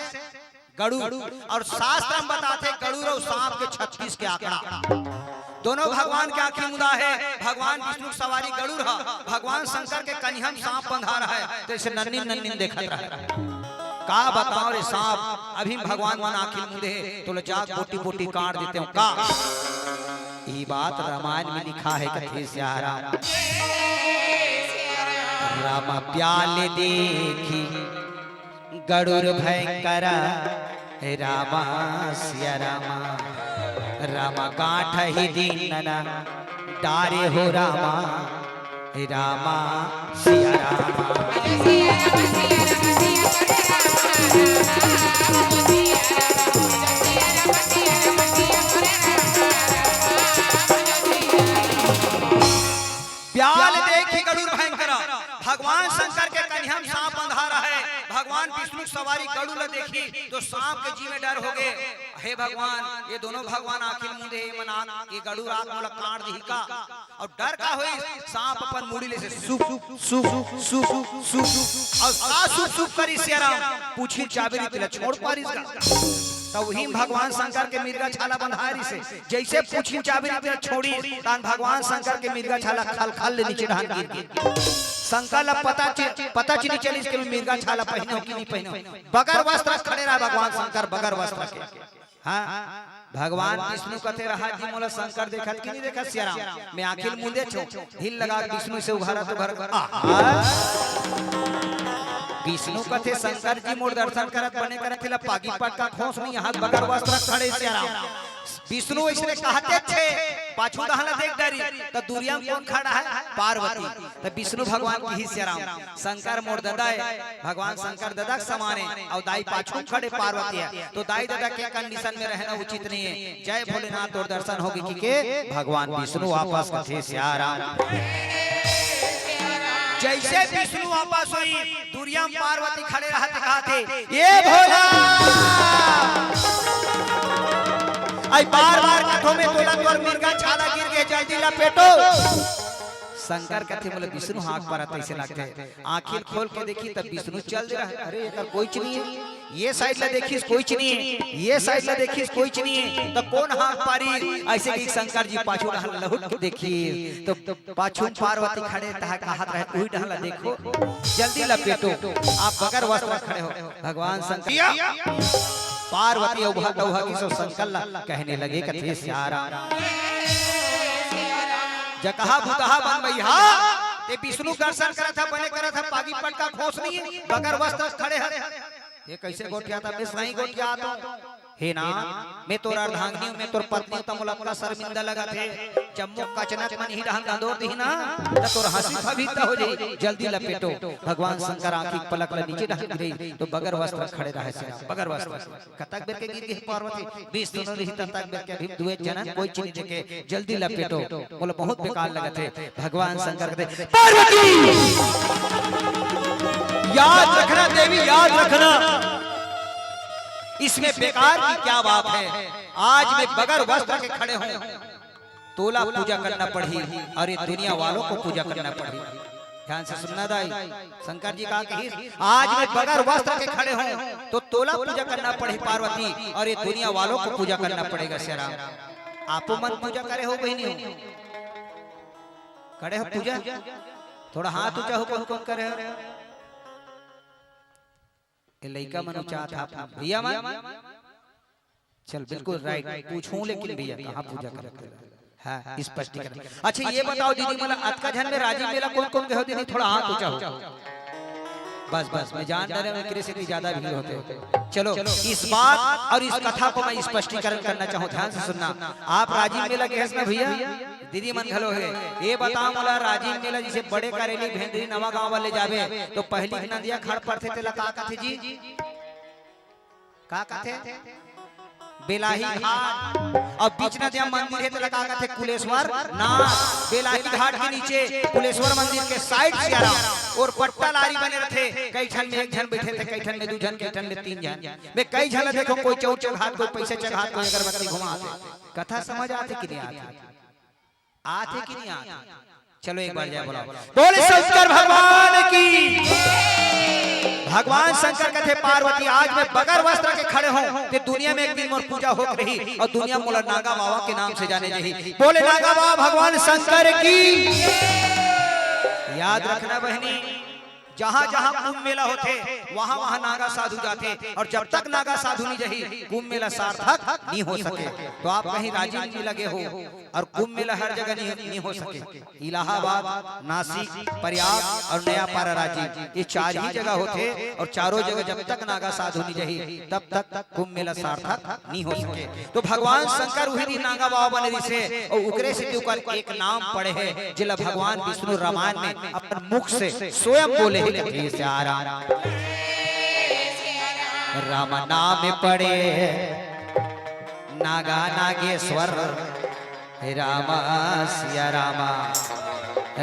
गरुड़, और शास्त्र में बताथे गरुड़ और सांप के छत्तीस के आंकड़ा। दोनों भगवान के आंखी मुदा है, भगवान विष्णु के सवारी गरुड़ है, भगवान शंकर के कनिहम सांप बंधा रहा है, तो इसे नन्नी नन्नी देखत रहा है। का बताओ रे सांप, अभी भगवान मन आंखी मुदे हे, तो ले जाग बोटी बोटी काट देते हो का? ये बात रामायण में लिखा है, कथे सियाराम। राम प्याल देखी गरुड़ भयंकर, रामा सिया रामा, रामा गांठ ही दीन नना, डारे हो रामा, रामा सिया रामा। प्याल देखी गरुड़ भयंकर, भगवान शंकर के कनिहम सांप बंधा रहे, भगवान विष्णु के सवारी गरुड़ ल देखी तो सांप के जी में डर हो गए। हे भगवान, ये दोनों भगवान आखिर मुंदे हे, मन आन, ये गरुड़ आग मोला काट दिही का? और डर का होई? सांप अपन मुड़ी ले से सुप, सुप, सुप, सुप, सुप, और का सुप, सुप करी सियाराम? पूछी चाबेरी तेला छोड़ पारिस का? त उही म भगवान शंकर के मिर्गा छाला बंधाय रिहिसे। जइसे पूछी चाबी रिहिसे छोड़िस, तहान भगवान शंकर के मिर्गा छाला खल खल ले नीचे डहान गिर गे। शंकर ल पता च-, पता च नइ चलिस कि मैं मिर्गा छाला पहिने हों कि नइ पहिने हों। बगर वस्त्र खड़े रहय भगवान शंकर, बगर वस्त्र के। हाँ, भगवान विष्णु कथे, "रहा जी, मोला शंकर देखत कि नइ देखत सियाराम? मैं आँखी ल मूंदेच हों।" ढील लगा के विष्णु से उघारत उघारत, आहा! विष्णु कथे, "शंकर जी, मोर दर्शन करत बने करत, एला पागी पटका खोंस नइ, हाथ बगर वस्त्र खड़े सियाराम।" विष्णु अइसने कहतेच हे, पाछू डहान ल देख डारिस, त दुरिहा म कोन खड़ा हे? पार्वती। त विष्णु भगवान किहिस, "सियाराम, शंकर मोर ददा ए, भगवान शंकर ददा के समान ए, अउ दाई पाछू म खड़े पार्वती हे, तो दाई ददा के condition में रहना उचित नइ हे। जय भोलेनाथ, तोर दर्शन होगे," कहिके भगवान विष्णु वापस कथे, "सियाराम।" जइसे विष्णु वापस होइस, दुरिहा म पार्वती खड़े रहत हे, कहत हे, "ए भोला, अई बार बार कथों मैं तोला, तोर मिर्गा छाला गिर गे, जल्दी लपेटो।" शंकर कथे, "मोला विष्णु हांक पारत हे तइसे लागथे।" आँखी ल खोल के देखिस त विष्णु चल दे रहय। "अरे, एकर कोई च नइ हे।" ये side ल देखिस, कोई च नइ हे। ये side ल देखिस, कोई च नइ हे। त कोन हांक पारिस? अइसे कहिके शंकर जी पाछू डहान लहुट के देखिस, त पाछू म पार्वती खड़े तहां कहत रहय, "उही डहान ल देखो, जल्दी लपेटो, आप बगर वस्त्र खड़े हो।" भगवान शंकर, पार्वती अउ भा-, अउ हकीस शंकर ल कहने लगे, कथे, "सियाराम, जकहा भूतहा बन बइहा, ते विष्णु दर्शन करत ह, बने करत ह, पागी पटका खोंस नइ, बगर वस्त्र खड़े ह। ये कइसे गोठियात हे? मैं सही गोठियात हों। हे नाथ, मैं तोर अर्धांगिनी हों, मैं तोर पत्नी हों, त मोला अतका शर्मिंदा लगत हे। जम्मो कचनक मन इही डहान ल अंदोर दिही ना, त तोर हंसी फभीता हो जाही। जल्दी लपेटो।" भगवान शंकर आँखी के पलक ल नीचे डहान गिराइस, त बगर वस्त्र खड़े रहय सियाराम, बगर वस्त्र। कतक बेर के गिर गे पार्वती? विष्णु रिहिस ततक बेर के। अभी दुए झन, कोई च नइ देखे, "जल्दी लपेटो, मोला बहुत बेकार लगत हे।" भगवान शंकर कथे, "पार्वती, याद रखना देवी, याद रखना, इसमें बेकार की क्या बात है? आज मैं बगर वस्त्र के खड़े हों, तोला पूजा करना पड़ही अउ ये दुनिया वालों को पूजा करना पड़ही।" ध्यान से सुनना दाई, शंकर जी का कहिस, "आज मैं बगर वस्त्र के खड़े हों, त तोला पूजा करना पड़ही पार्वती, अउ ये दुनिया वालों को पूजा करना पड़ेगा सियाराम।" आपो मन पूजा करे हो, बहिनी हो? करे हो पूजा? थोड़ा हाथ ऊंचा हो, कौन कौन करे हो? ये लइका मन ऊंचा हाथ, भैया मन? चल, बिल्कुल right। पूछूं लेकिन भैया, कहाँ पूजा करत हे? हाँ, स्पष्टीकरण। अच्छा, ये बताओ दीदी, मोला अतका झन में राजिम मेला कौन कौन गे हो दीदी? थोड़ा हाथ ऊंचा हो। बस, बस, मैं जान डरे हूँ, एकरे से भी ज्यादा भीड़ होथे। चलो, इस बात और इस कथा को मैं स्पष्टीकरण करना चाहूँ, ध्यान से सुनना। आप राजिम मेला गे हस ना भैया? दीदी मन घलो हे। ये बताओ मोला, राजिम मेला जइसे बड़े करेली, भेंदरी, नवा गांव वाले जाबे, तो पहिली नदिया खड़ परथे, तेला का कथे जी? का कथे? बेलाही घाट। अउ बीच नदिया मंदिर हे, तेला का कथे? कुलेश्वर नाथ। बेलाही घाट के नीचे कुलेश्वर मंदिर के side सियाराम अउ पट्टा लारी बने रथे। कई ठन में एक झन बइठे थे, कई ठन में दू झन, कई ठन में तीन झन। मैं कई झन ला देखों, कोई चाउर चघात, कोई पइसा चघात, कोई अगरबत्ती घुमात हे। कथा समझ आथे कि नहीं आथे? आथे कि नहीं आथे? चलो एक बार जय बोलाओ। बोले शंकर भगवान की। भगवान शंकर कथे, "पार्वती, आज मैं बगर वस्त्र के खड़े हों, त दुनिया में एक दिन मोर पूजा होत रही अउ दुनिया मोला नागा बाबा के नाम से जाने जाही।" बोले, "नागा बाबा भगवान शंकर की।" याद रखना बहिनी, जहाँ-जहाँ कुंभ मेला होथे, वहाँ-वहाँ नागा साधु जाथे, अउ जब तक नागा साधु नइ जाही, कुंभ मेला सार्थक नइ हो सके। त आप कहीं राजिम मेला गे हो अउ कुंभ मेला हर जगह नइ, नइ हो सके। इलाहाबाद, नासिक, प्रयाग अउ नयापारा राजिम, ये चार ही जगह होथे अउ चारों जगह जब तक नागा साधु नइ जाही, तब तक कुंभ मेला सार्थक नइ हो सके। त भगवान शंकर उही दिन नागा बाबा बने रिहिसे अउ ओकरे सेती ओकर एक नाम पड़े हे, जेला भगवान विष्णु रामायण में अपन मुख से स्वयं बोले हे, कथे सियाराम। राम नाम पड़े नागा नागेश्वर, राम सिया राम,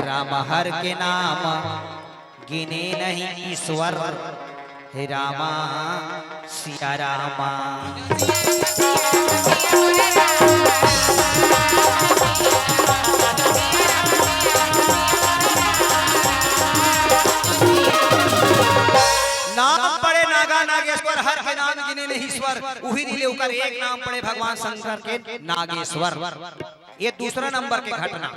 राम हर के नाम गिने नहीं ईश्वर, हे रामा सिया रामा। नाम पड़े नागा नागेश्वर, हर के नाम गिने नहीं ईश्वर, उही दिन ले ओकर एक नाम पड़े भगवान शंकर के नागेश्वर। ये दूसरा नंबर के घटना,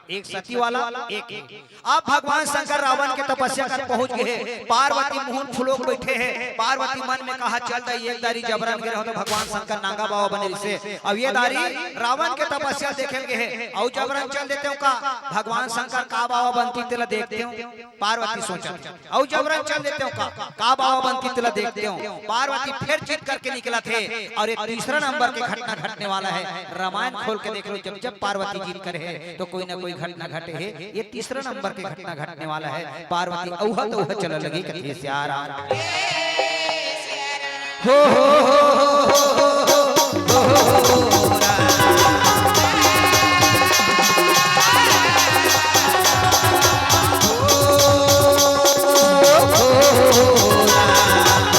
एक सती वाला, एक, एक। अब भगवान शंकर रावण के तपस्या कर पहुंच गए हे। पार्वती मुंह फुलोक बैठे हे। पार्वती मन में कहा, "चल दई, एक दारी जबरन गे रहो तो भगवान शंकर नागा बाबा बने रिसे।" अब ये दारी रावण के तपस्या देखे गे हे, अउ जबरन चल देते हो का, भगवान शंकर का बाबा बनती तेला देखते हो। पार्वती सोचत हे, "अउ जबरन चल देते हो का, का बाबा बनती तेला देखते हो।" पार्वती फिर जिद करके निकलत हे, अउ ये तीसरा नंबर के घटना घटने वाला हे। रामायण खोल के देख लो, जब जब पार्वती जिद करे हे तो कोई ना कोई घटना घटे हे। ये तीसरा नंबर के घटना घटने वाला हे। पार्वती अउहा तउहा चलने लगी, कथे, "सिया राम।" हो, हो, हो, हो, हो, हो, हो, हो, हो, राम।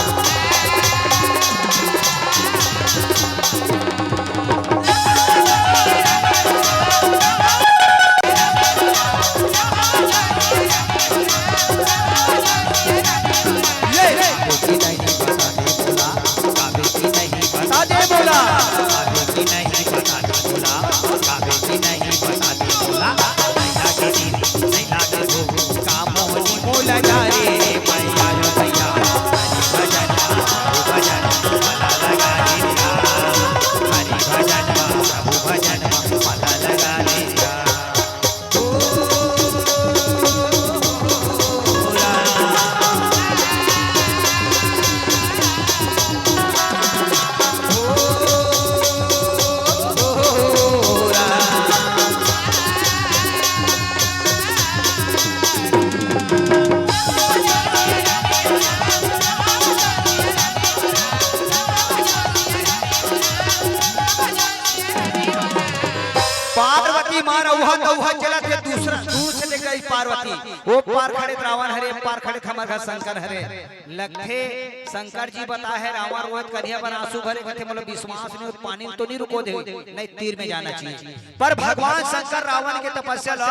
पार्वती मार अउहा तउहा चलत हे, दूसरा दूर से देख रही पार्वती। ओ पार खड़े रावण हरे, पार खड़े हमर घर शंकर हरे। लगथे शंकर जी बताए हे, रावण रोवत कनिहा बर आंसू भरे, कथे, "मोला विश्वास नहीं होत, पानी में तो नहीं रुको दे, नहीं, तीर में जाना चाहिए।" पर भगवान शंकर रावण के तपस्या ला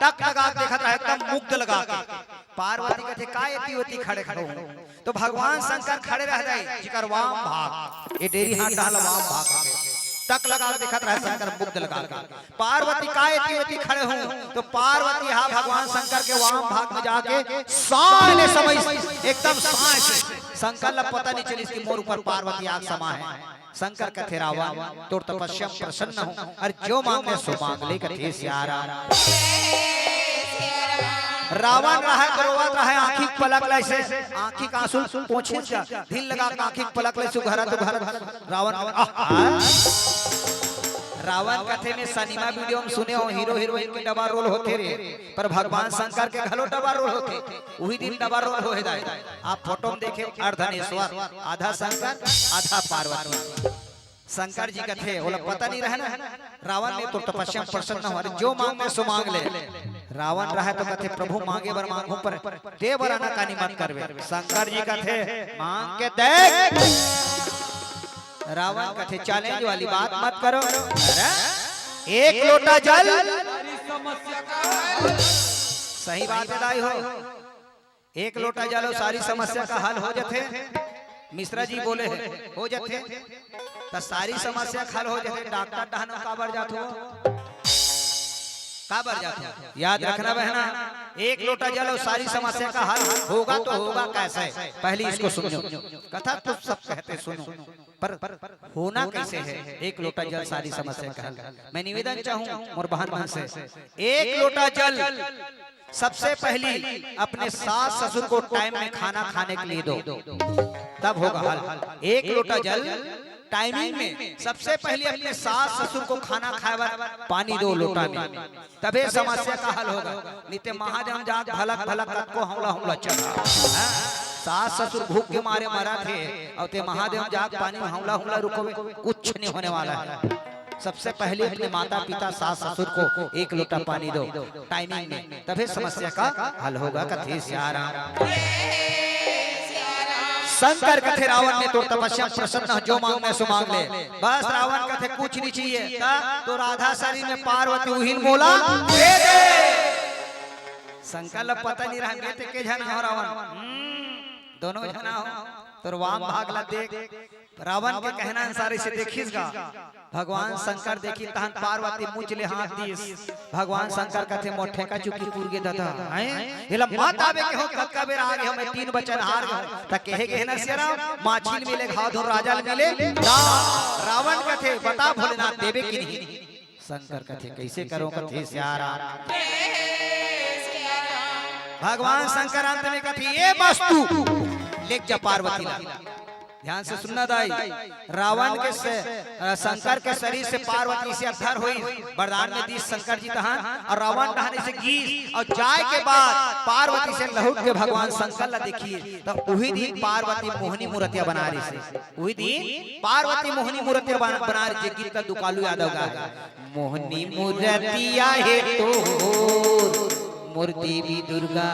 टक लगा के देखत रहे, एकदम मुग्ध लगा के। पार्वती कथे, "का एती ओती खड़े खड़े हो?" तो भगवान शंकर खड़े रह गए, जिकर वाम भाग, ये डेरी हाथ डाल वाम भाग होथे। टक लगा के देखत रहे शंकर, मुग्ध लगा के। पार्वती का एती ओती खड़े हो, तो पार्वती हा भगवान शंकर के वाम भाग में जाके साय ले समाइस, एकदम साय से। शंकर ला पता नहीं चलिस कि मोर ऊपर पार्वती आके समा हे। शंकर कथे, "रावण, तोर तपस्या में प्रसन्न हूँ, अरे जो मांगे सो मांग ले," कथे, "सिया राम।" रावण रहे, रोवत रहे, आँखी के पलक ले से, आँखी के आंसू पोंछे से, ढील लगा के आँखी के पलक ले से, उघरत, उघरत, रावण, आह, आह। रावण कथे में सिनेमा वीडियो में सुने हो, हीरो हीरोइन के डबल रोल होथे रे, पर भगवान शंकर के घलो डबल रोल होथे। उही दिन डबल रोल होहे दाई। आप फोटो में देखे, अर्धनेश्वर, आधा शंकर, आधा पार्वती। शंकर जी कथे, ओला पता नहीं रहे ना, रावण ने तो तपस्या में प्रसन्न हो, अरे जो मांगे सो मांग ले। रावण रहे तो कथे, "प्रभु मांगे बर मांगहूं, पर दे बर आनाकानी मत करबे।" शंकर जी कथे, "मांग के देख।" रावण कथे, "चैलेंज वाली बात मत करो।" अरे, एक लोटा जल। सही बात हे दाई हो। एक लोटा जल अउ सारी समस्या का हल हो जथे। मिश्रा जी बोले हे, हो जथे। त सारी समस्या का हल हो जथे। डॉक्टर डहान काबर जाथो? काबर जाथो? याद रखना बहना, एक लोटा जल अउ सारी समस्या का हल होगा तो होगा कैसे? पहली इसको सुनो। कथा तो सब कहते सुनो, पर होना कैसे हे? एक लोटा जल सारी समस्या का हल। मैं निवेदन चाहूं मोर बहन मन से, एक लोटा जल सबसे पहली अपने सास ससुर को टाइम में खाना खाने के लिए दो, तब होगा हल। एक लोटा जल टाइमिंग में सबसे पहले अपने सास ससुर को खाना खाए बर पानी दो लोटा में, तभे समस्या का हल होगा। नहीं ते महादेव जाग भलक भलक कतको हमला हमला चढ़ा। हाँ? सास ससुर भूख के मारे मरत हे, अउ ते महादेव जाग पानी में हमला हमला रुकोगे, कुछ नहीं होने वाला है। सबसे पहले अपने माता पिता सास ससुर को एक लोटा पानी दो टाइमिंग में, तभे समस्या का हल होगा। कथे सिया राम। शंकर कथे रावण ने तोर तपस्या में प्रसन्न हो, जो मांगना है सो मांग ले। बस रावण कथे कुछ नहीं चाहिए, का तो राधा शरीर में पार्वती उहिन मोला दे दे। शंकर ला पता नहीं रहा, मैं ते के झन हो रावण, हम्म, दोनों झना हो। तोर वाम भाग ला देख। रावण के कहना अनुसार इसे देखिस गा। भगवान शंकर देखिस तहन पार्वती मुच ले हाथ दिस। भगवान शंकर कथे, "मोर ठेका चुकी पूर गे ददा।" हैं? एला मत आवे के हो, कतका बेर आ गे हो, मैं तीन बचन हार गे हो। त कहे के हे ना सिया राम, "माछी ल मिले घाव धुन, राजा ल मिले दाव।" रावण कथे, "बता भोलेनाथ, देबे कि नहीं?" शंकर कथे, "कइसे करों?" कथे, "सिया राम।" भगवान शंकर अंत में कथे, "ए बस्तु, लेग जा पार्वती ला।" ध्यान से सुनना दाई, रावण के से, अ, शंकर के शरीर से पार्वती से अधर होइस, वरदान में दिस शंकर जी तहन, अउ रावण डहन से गिस, अउ जाय के बाद पार्वती से लहुट के भगवान शंकर ला देखिस, त उही दिन पार्वती मोहनी मूरतिया बना रहिसे। उही दिन पार्वती मोहनी मूरतिया बन-, बना रहिसे, गीत ला दुकालू यादव गा हे। मोहनी मूरतिया हे तोर, मोर देवी दुर्गा,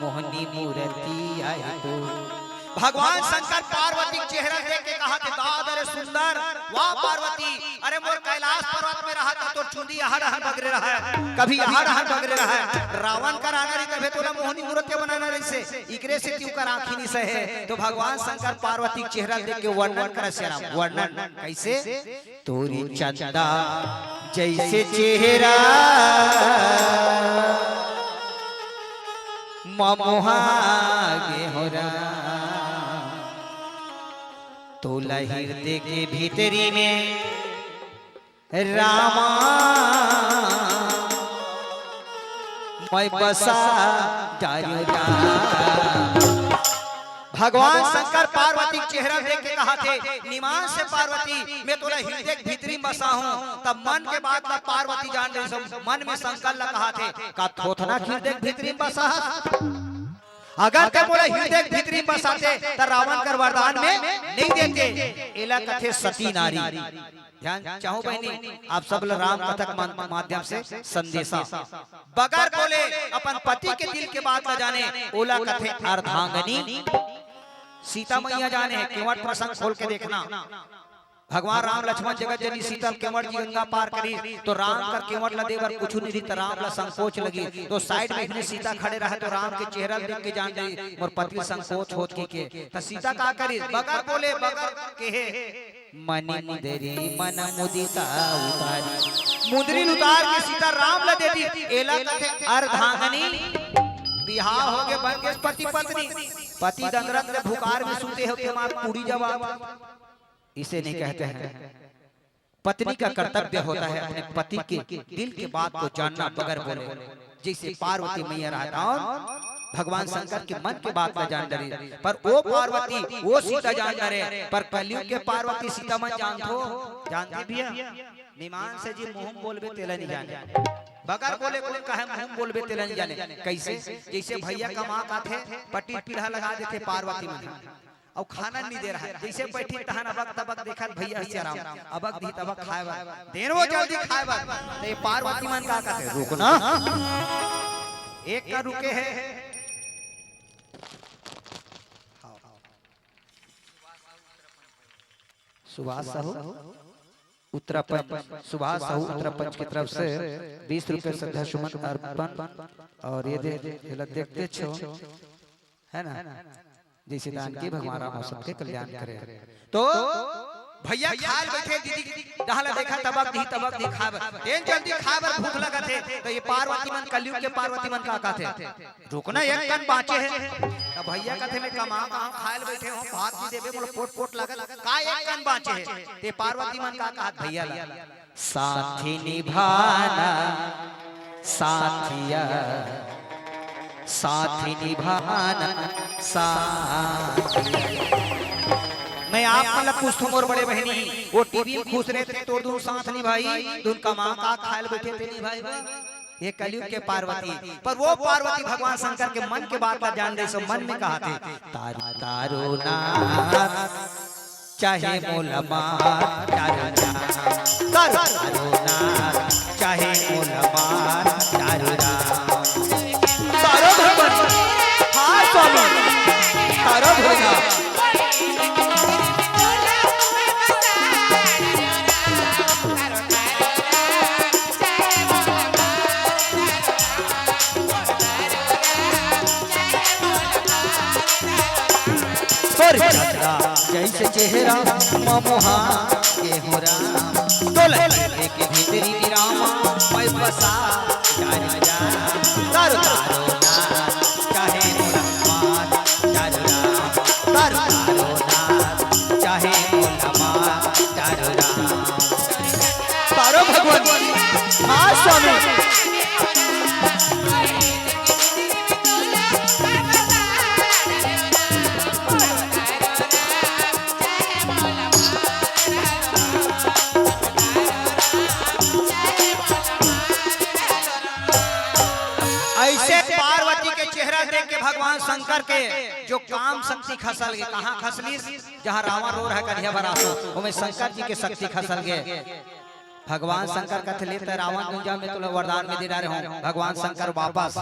मोहनी मूरतिया हे तोर। भगवान शंकर पार्वती के चेहरा देख के कहा थे, "दाद रे सुंदर, वाह पार्वती, अरे मोर कैलाश पर्वत में रहा त तोर चुंदी अहा डहन बगरे रहा, कभी अहा डहन बगरे रहा।" रावण कर आना रही तभे तोला मोहनी मूरतिया बनाना रहिसे, इकरे से क्यों कर आँखी नहीं सहे। तो भगवान शंकर पार्वती के चेहरा देख के वर्णन करा सिया राम, वर्णन कइसे? तोरी चंदा जइसे चेहरा ममोहा गे हो राम, तोला हिरदे के भीतरी में रामा मैं बसा डारेंव राम। भगवान शंकर पार्वती के चेहरा देख के कहा थे, "निमान से पार्वती, मैं तोला हिरदे के भीतरी में बसा हूँ।" तब मन के बात ला पार्वती जान रही, सब मन में शंकर ला कहा थे, "का थोथना हिरदे के भीतरी में बसा हस? अगर ते मोला हिरदे के भीतरी में बसाते, त रावण कर वरदान में नहीं देते।" एला कथे सती नारी। ध्यान चाहूं बहिनी, आप सब ल राम कथा के मा-, माध्यम से संदेशा। बगर बोले अपन पति के दिल के बात ला जाने, ओला कथे अर्धांगनी। सीता मैया जाने हे, केवट प्रसंग खोल के देखना। भगवान राम लक्ष्मण जगत जननी सीता केवट जी गंगा पार करी, तो राम कर केवट ला दे बर कुछु नहीं रही, त राम ला संकोच लगी। तो साइड में इतनी सीता खड़े रहे, तो राम के चेहरा देख के जान रही, मोर पति संकोच होत के, के। त सीता का करी? बगर बोले, बगर कहे, मनि मुदरी मन मुदिता उतारी। मुदरी उतार के सीता राम ला दे दी। एला कथे अर्धांगनी। बिहाव हो गे, बन गे पति पत्नी। पति दंदरत ले भुखार में सूते हो, के मार पूरी जवाब। इसे नहीं कहते हैं। पत्नी का कर्तव्य होता है अपने पति के दिल की बात को जानना बगैर बोले। जैसे पार्वती मैया रहता और भगवान शंकर के मन की बात ला जान डरी, पर वो पार्वती, वो सीता जान डरे, पर कलयुग के पार्वती सीता मन जानथो, जानथे भैया? निमान से जी मुंह बोलबे तेला नहीं जाने, बगैर बोले कोई कहे मुंह बोलबे तेला नहीं जाने। कैसे? जैसे भैया कमा के आथे, पट्टी पीढ़ा लगा देथे पार्वती मन। अउ खाना नहीं दे रहा है। जैसे बैठी तहन अबक तबक देखत भैया सियाराम, अबक दी तबक खाए बर, देन वो जल्दी खाए बर। तो ये पार्वती मन का कहते, "रुकना।" एक का रुके है। सुभाष साहू उत्तरापंच, सुभाष साहू उत्तरापंच की तरफ से बीस रुपए श्रद्धा सुमन अर्पण। और ये दे, ये ला देखते छो, है ना? जैसे दान की भगवान राम सबके कल्याण करे। तो भैया खाल बैठे, दीदी डहला देखा तबक दी, तबक दी खाब। तेन जल्दी खाब, भूख लगत है। तो ये पार्वती मन, कलयुग के पार्वती मन का कहते, "रुकना, एक कन बाँचे है।" तो भैया कहते, "मैं कमा कहाँ खाल बैठे हूँ, भात भी देबे, मोला पोट पोट लगत, का एक कन बाँचे है?" ते पार्वती मन का कहत भैया ला, साथी निभाना साथिया, साथी निभाना साथिया। मैं आप मन ला पूछथों मोर बड़े बहिनी, वो टीवी में खुश रहते तोर दून साथ निभाई, दून कमा का खाल बैठे ते निभाई बा। ये कलयुग के पार्वती, पर वो पार्वती भगवान शंकर के मन के बात ला जान दे, सो मन में कहा थे, तारो तारो ना चाहे मोला मार डारो राम, करो करो ना, चाहे मोला मार डारो राम। करो भगवान, हाँ स्वामी, करो भोला। और तोला जैसे चेहरा ममोहा के हो राम, तोला एक भीतरी विराम मैं बसा जाने जा। तारो तारो ना चाहे मोला मार, तारो राम, तारो तारो ना चाहे मोला मार, तारो राम। तारो भगवान, हाँ स्वामी। ऐसे पार्वती के चेहरा देख के भगवान शंकर के जो काम शक्ति खसल गे, कहाँ खसलिस? जहाँ रावण रो रहा कन्हैया भर आंसू, ओमे शंकर जी के शक्ति खसल गे। भगवान शंकर कथे, "ले त रावण गुंजा में तुला वरदान में दे डारे हूँ।" भगवान शंकर वापस,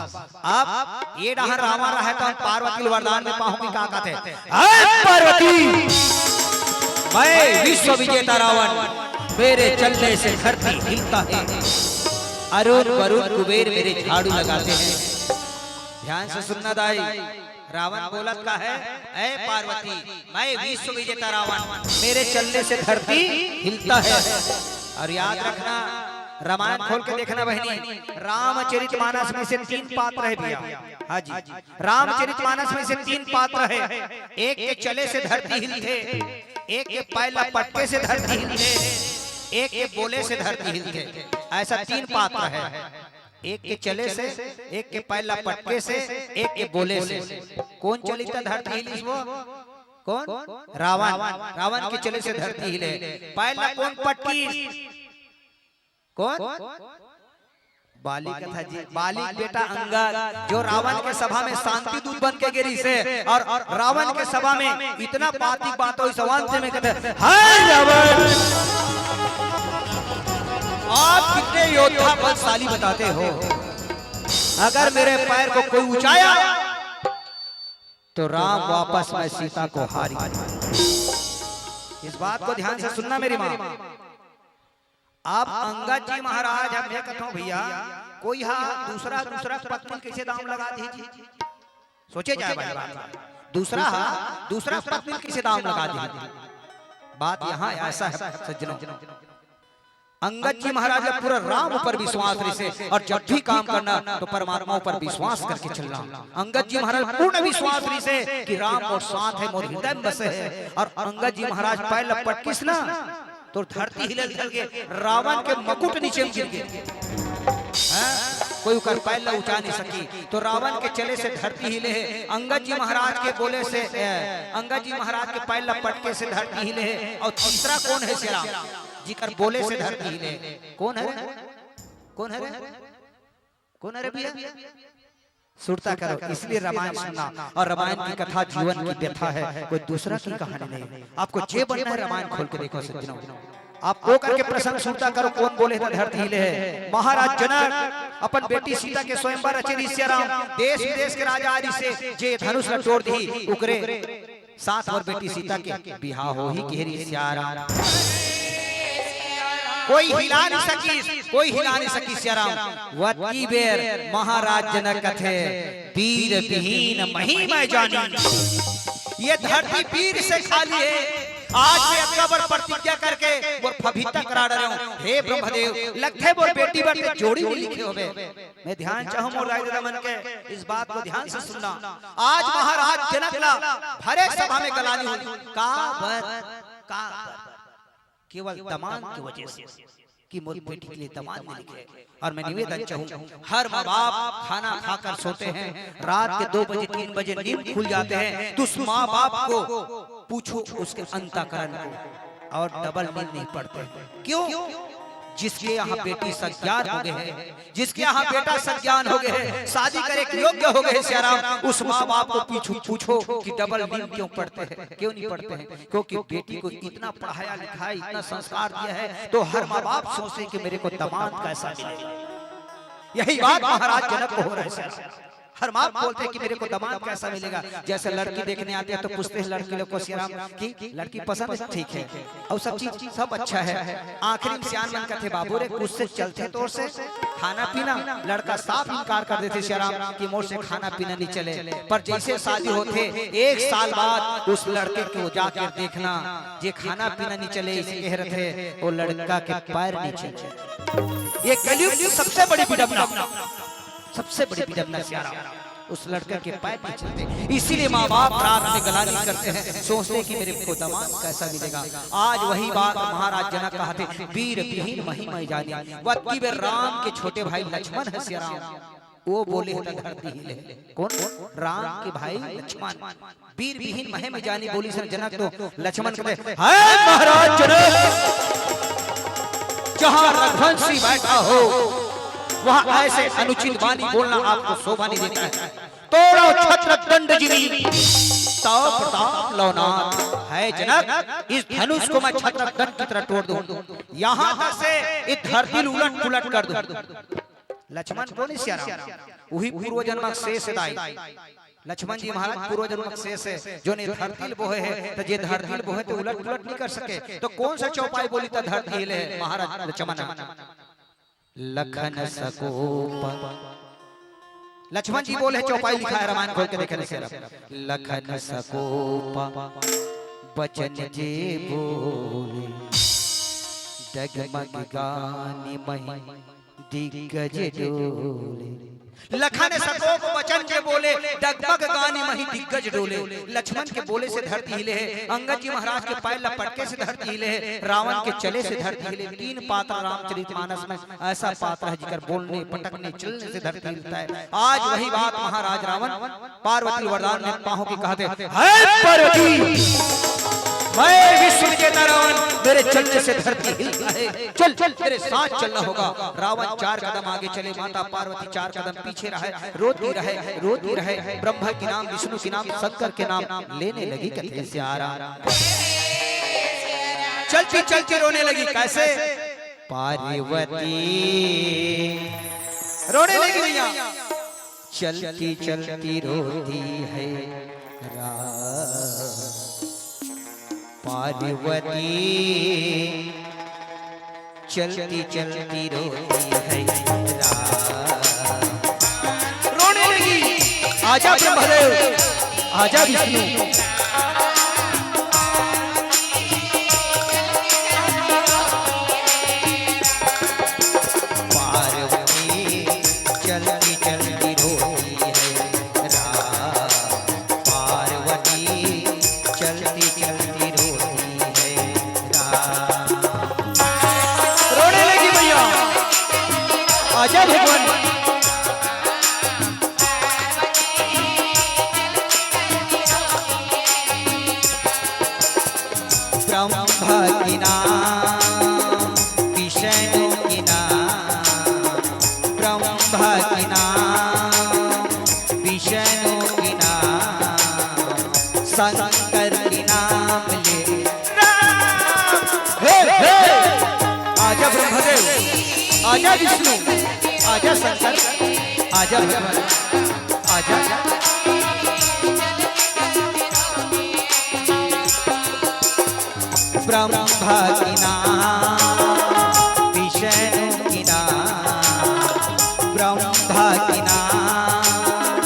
अब ये डहर रावण रहे तो हम पार्वती ल वरदान में पाहूँ कि का कथे, "हे पार्वती, मैं विश्व विजेता रावण, मेरे चलने से धरती हिलता है, अरुण वरुण कुबेर मेरे झाड़ू लगाते हैं।" ध्यान से सुनना दाई, रावण बोलत का है, "ऐ पार्वती, मैं विश्व विजेता रावण, मेरे चलने से धरती हिलता है।" और याद रखना, रामायण खोल के देखना बहनी, रामचरित मानस में से तीन पात्र है भैया। हाँ जी, रामचरित मानस में से तीन पात्र है। एक के चले से धरती हिलथे, एक के पैर ला पटके से धरती हिलथे, एक के बोले से धरती हिलथे। ऐसा तीन पात्र है। एक के चले से, एक के पैर ला पटके से, एक के बोले से। कौन चलित धरती हिलिस वो? कौन? रावण। रावण के चले से धरती हिले। पैर ला कौन पटकी? कौन? बाली कथा जी, बाली बेटा अंगद, जो रावण के सभा में शांति दूत बन के गे रिहिसे, और, और रावण के सभा में इतना बाती बात हो, इस अंत में कहते, "हे रावण, आप कितने योद्धा बलशाली बताते हो, अगर मेरे पैर को कोई उचाया तो राम वापस मैं सीता को हारी।" इस बात को ध्यान से सुनना मेरी माँ। आप अंगद जी महाराज, अब मैं कहता हूँ भैया, कोई हा दूसरा, दूसरा पत्नी कैसे दाम लगा दी जी? सोचे जाए भाई बात। दूसरा हा दूसरा पत्नी कैसे दाम लगा दी? बात यहाँ ऐसा है सज्जनों, अंगद जी महाराज का पूरा राम ऊपर विश्वास रिहिसे, और जब भी काम करना तो परमात्मा ऊपर विश्वास करके चलना। अंगद जी महाराज पूर्ण विश्वास रिहिसे कि राम मोर साथ है, मोर हृदय में बसे है। और अंगद जी महाराज पैर ल पटकिस ना, तो धरती हिलल हिलल के रावण के मुकुट नीचे में गिर गे। हैं? कोई ओकर पैर ला उठा नहीं सकी। तो रावण के चले से धरती हिले है, अंगद जी महाराज के बोले से, ए, अंगद जी महाराज के पैर ला पटके से धरती हिले है। और तीसरा कौन है सियाराम? जिकर बोले से धरती हिले। कौन है रे? कौन है रे? कौन है रे भैया? सुरता करो, इसलिए रामायण सुनना। और रामायण की कथा जीवन की व्यथा है, कोई दूसरा की कहानी नहीं। आपको जे बनना है, रामायण खोल के देखो सज्जनों। आप वो करके प्रसंग सुरता करो, कौन बोले था धरती हिले है। महाराज जनक अपन बेटी सीता के स्वयंवर रचे रिहिस सियाराम, देश विदेश के राजा आ रिहिसे, जे धनुष ला टोर दिही, उकरे साथ मोर बेटी सीता के बिहाव होही कहे रिहिस सियाराम। कोई हिला नहीं सकिस, कोई हिला नहीं सकिस सियाराम। वतकी बेर महाराज जनक कथे, "वीर विहीन मही मैं जानी।" ये धरती वीर से खाली है। आज मैं अतका बड़ प्रतिज्ञा करके मोर फफीता करा डरे हूँ। हे ब्रह्मदेव, लगथे मोर बेटी बर ते जोड़ी नहीं लिखे होबे। मैं ध्यान चाहूं मोर राय दादा मन के, इस बात को ध्यान से सुनना। आज महाराज जनक ला भरे सभा में गलानी हुई। का बर? का बर? केवल दमांद की वजह से कि मोर बेटी के लिए दमांद नहीं लिखे। और मैं निवेदन चाहूं, हर माँ बाप खाना खाकर सोते हैं, रात के दो बजे, तीन बजे नींद खुल जाते हैं, तो उस माँ बाप को पूछो, उसके अंतःकरण को, और डबल नींद नहीं पड़ते। क्यों? जिसके यहाँ बेटी सज्ञान हो गए हैं, जिसके यहाँ बेटा सज्ञान हो गए हैं, शादी करे के योग्य हो गए हैं सियाराम, उस माँ बाप को पीछू पूछो कि डबल नींद क्यों पड़ते हैं, क्यों नहीं पड़ते हैं? क्योंकि बेटी को इतना पढ़ाया लिखाया, इतना संस्कार दिया है, तो हर माँ बाप सोचते कि मेरे को दामाद कैसा मिले। यही बात महाराज जनक को हो रहा है सियाराम। हर माँ बोलते हैं कि मेरे को दामाद कैसा मिलेगा। जैसे लड़की देखने आते हैं तो पूछते हैं लड़की लोग को सियाराम कि लड़की पसंद है, ठीक है, और सब चीज सब अच्छा है। आखिरी में सियान मन कहते, "बाबू रे, कुछ से चलते तोर से।" खाना पीना, लड़का साफ इनकार कर देथे सियाराम कि मोर से खाना पीना नहीं चले। पर जैसे शादी होथे, एक साल बाद उस लड़के को जाकर देखना, जे खाना पीना नहीं चले, इसे कह रहे थे, वो लड़का के पैर नहीं चले। ये कलयुग की सबसे बड़ी विडम्बना, सबसे बड़ी विडम्बना सियाराम। उस लड़के के पैर नहीं चलते, इसीलिए माँ बाप रात में गलानी करते हैं, सोचते हैं कि मेरे को दामाद कैसा मिलेगा। आज वही बात महाराज जनक कहते, वीर विहीन मही मही जानी। वतकी बेर राम के छोटे भाई लक्ष्मण है सियाराम, वो बोले त धरती हिले। कौन? राम के भाई लक्ष्मण। वीर विहीन मही मही जानी बोलिस न जनक तो लक्ष्मण कहते, है महाराज जनक, जहाँ रघुवंशी बैठा हो, वहाँ ऐसे अनुचित वाणी बोलना आपको शोभा नहीं देता है। तोड़ो छत्र दंड जिनी, तव प्रताप लवनाथ। है जनक, इस धनुष को मैं छत्र दंड की तरह तोड़ दूं, यहाँ तक से इस धरती ल उलट पुलट कर दूं। लक्ष्मण कोन हे सियाराम? उही पूर्व जन्म के शेष हे दाई। लक्ष्मण जी महाराज पूर्व जन्म के शेष हे, जो ने धरती ल बोहे हे, त जे धरती ल बोहे त उलट पुलट नहीं कर सके। तो कौन सा चौपाई बोली त धरती हिले हे महाराज लक्ष्मण? लखन सकोप। लक्ष्मण जी बोले, चौपाई लिखा है, रामायण खोल के देखे नहीं सियाराम। लखन सकोप बचन जे बोले, डगमग गानि मही दिग्गज डोले। लखन सकोप बचन जे बोले, डगमग गानि मही दिग्गज डोले। लक्ष्मण के बोले से धरती हिले हे, अंगद जी महाराज के पैर ल पटके से धरती हिले हे, रावण के चले से धरती हिले। तीन पात्र रामचरित मानस में ऐसा पात्र है जिकर बोलने, पटकने, चलने से धरती हिलता है। आज वही बात महाराज रावण पार्वती वरदान में पाहों की कहते, है पार्वती, मैं विश्व विजेता रावण, मेरे चलने से धरती हिलता है। चल, चल, मेरे साथ चलना होगा। रावण चार कदम आगे चले, माता पार्वती चार कदम पीछे रहे, रोती रहे, रोती रहे। ब्रह्मा के नाम, विष्णु के नाम, शंकर के नाम लेने लगी कथे सियाराम। चलती चलती रोने लगी। कैसे? पार्वती रोने लगी भैया। चलती चलती रोती है राम। पार्वती चलती चलती रोती है राम। रोने लगी। आजा ब्रह्मदेव, आजा विष्णु। पार्वती चलती चलती रोती है राम। पार्वती चलती चलती रोती है राम। रोने लगी मैया। आजा भगवान। ब्रह्मा के नाम, विष्णु के नाम, ब्रह्मा के नाम, विष्णु के नाम, शंकर के नाम ले। हे, हे! आजा ब्रह्मदेव, आजा विष्णु, आजा शंकर, आजा भगवान, आजा। ब्रह्मा के नाम, विष्णु के नाम, ब्रह्मा के नाम,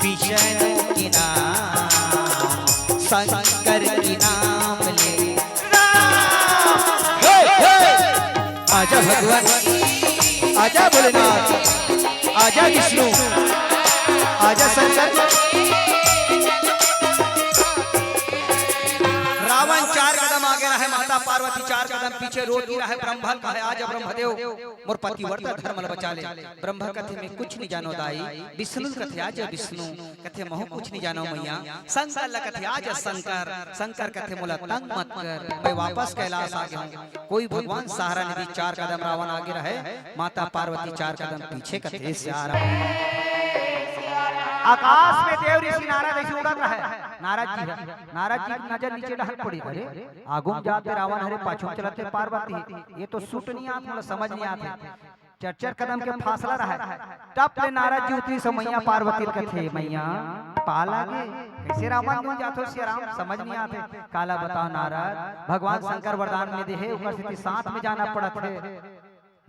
विष्णु के नाम, शंकर के नाम ले। राम! हे, हे! आजा भगवान, आजा भोलेनाथ, आजा विष्णु, आजा शंकर। रावण चार कदम आगे रहे, माता पार्वती चार कदम पीछे, रोती रहे। ब्रह्मा कहे, आजा ब्रह्मदेव, मोर पतिव्रता धर्म ल बचा ले। ब्रह्मा कथे, मैं कुछ नहीं जानो दाई। विष्णु कथे, आजा विष्णु। कथे, महू कुछ नहीं जानो मैया। शंकर ल कथे, आजा शंकर। शंकर कथे, मोला तंग मत कर, मैं वापस कैलाश आ गया हूँ। कोई भगवान सहारा नहीं दी। चार कदम रावण आगे रहे, माता पार्वती चार कदम पीछे कथे सियाराम। आकाश में देव ऋषि नारद ऐसे उड़त रहे। नारद जी, नारद जी की नजर नीचे डहर पड़ी, अरे आगू में जाते रावण हरे, पाछू में चलते पार्वती। ये तो सूट नहीं आत, मतलब समझ नहीं आते। चार चार कदम के फासला रहे। टप ले नारद जी उतरी सो मैया पार्वती ल कथे, मैया पाल आगे। कैसे रावण दून जाथो सियाराम, समझ नहीं आते। काला बताओ नारद, भगवान शंकर वरदान में देहे, ओकर सेती साथ में जाना पड़त हे।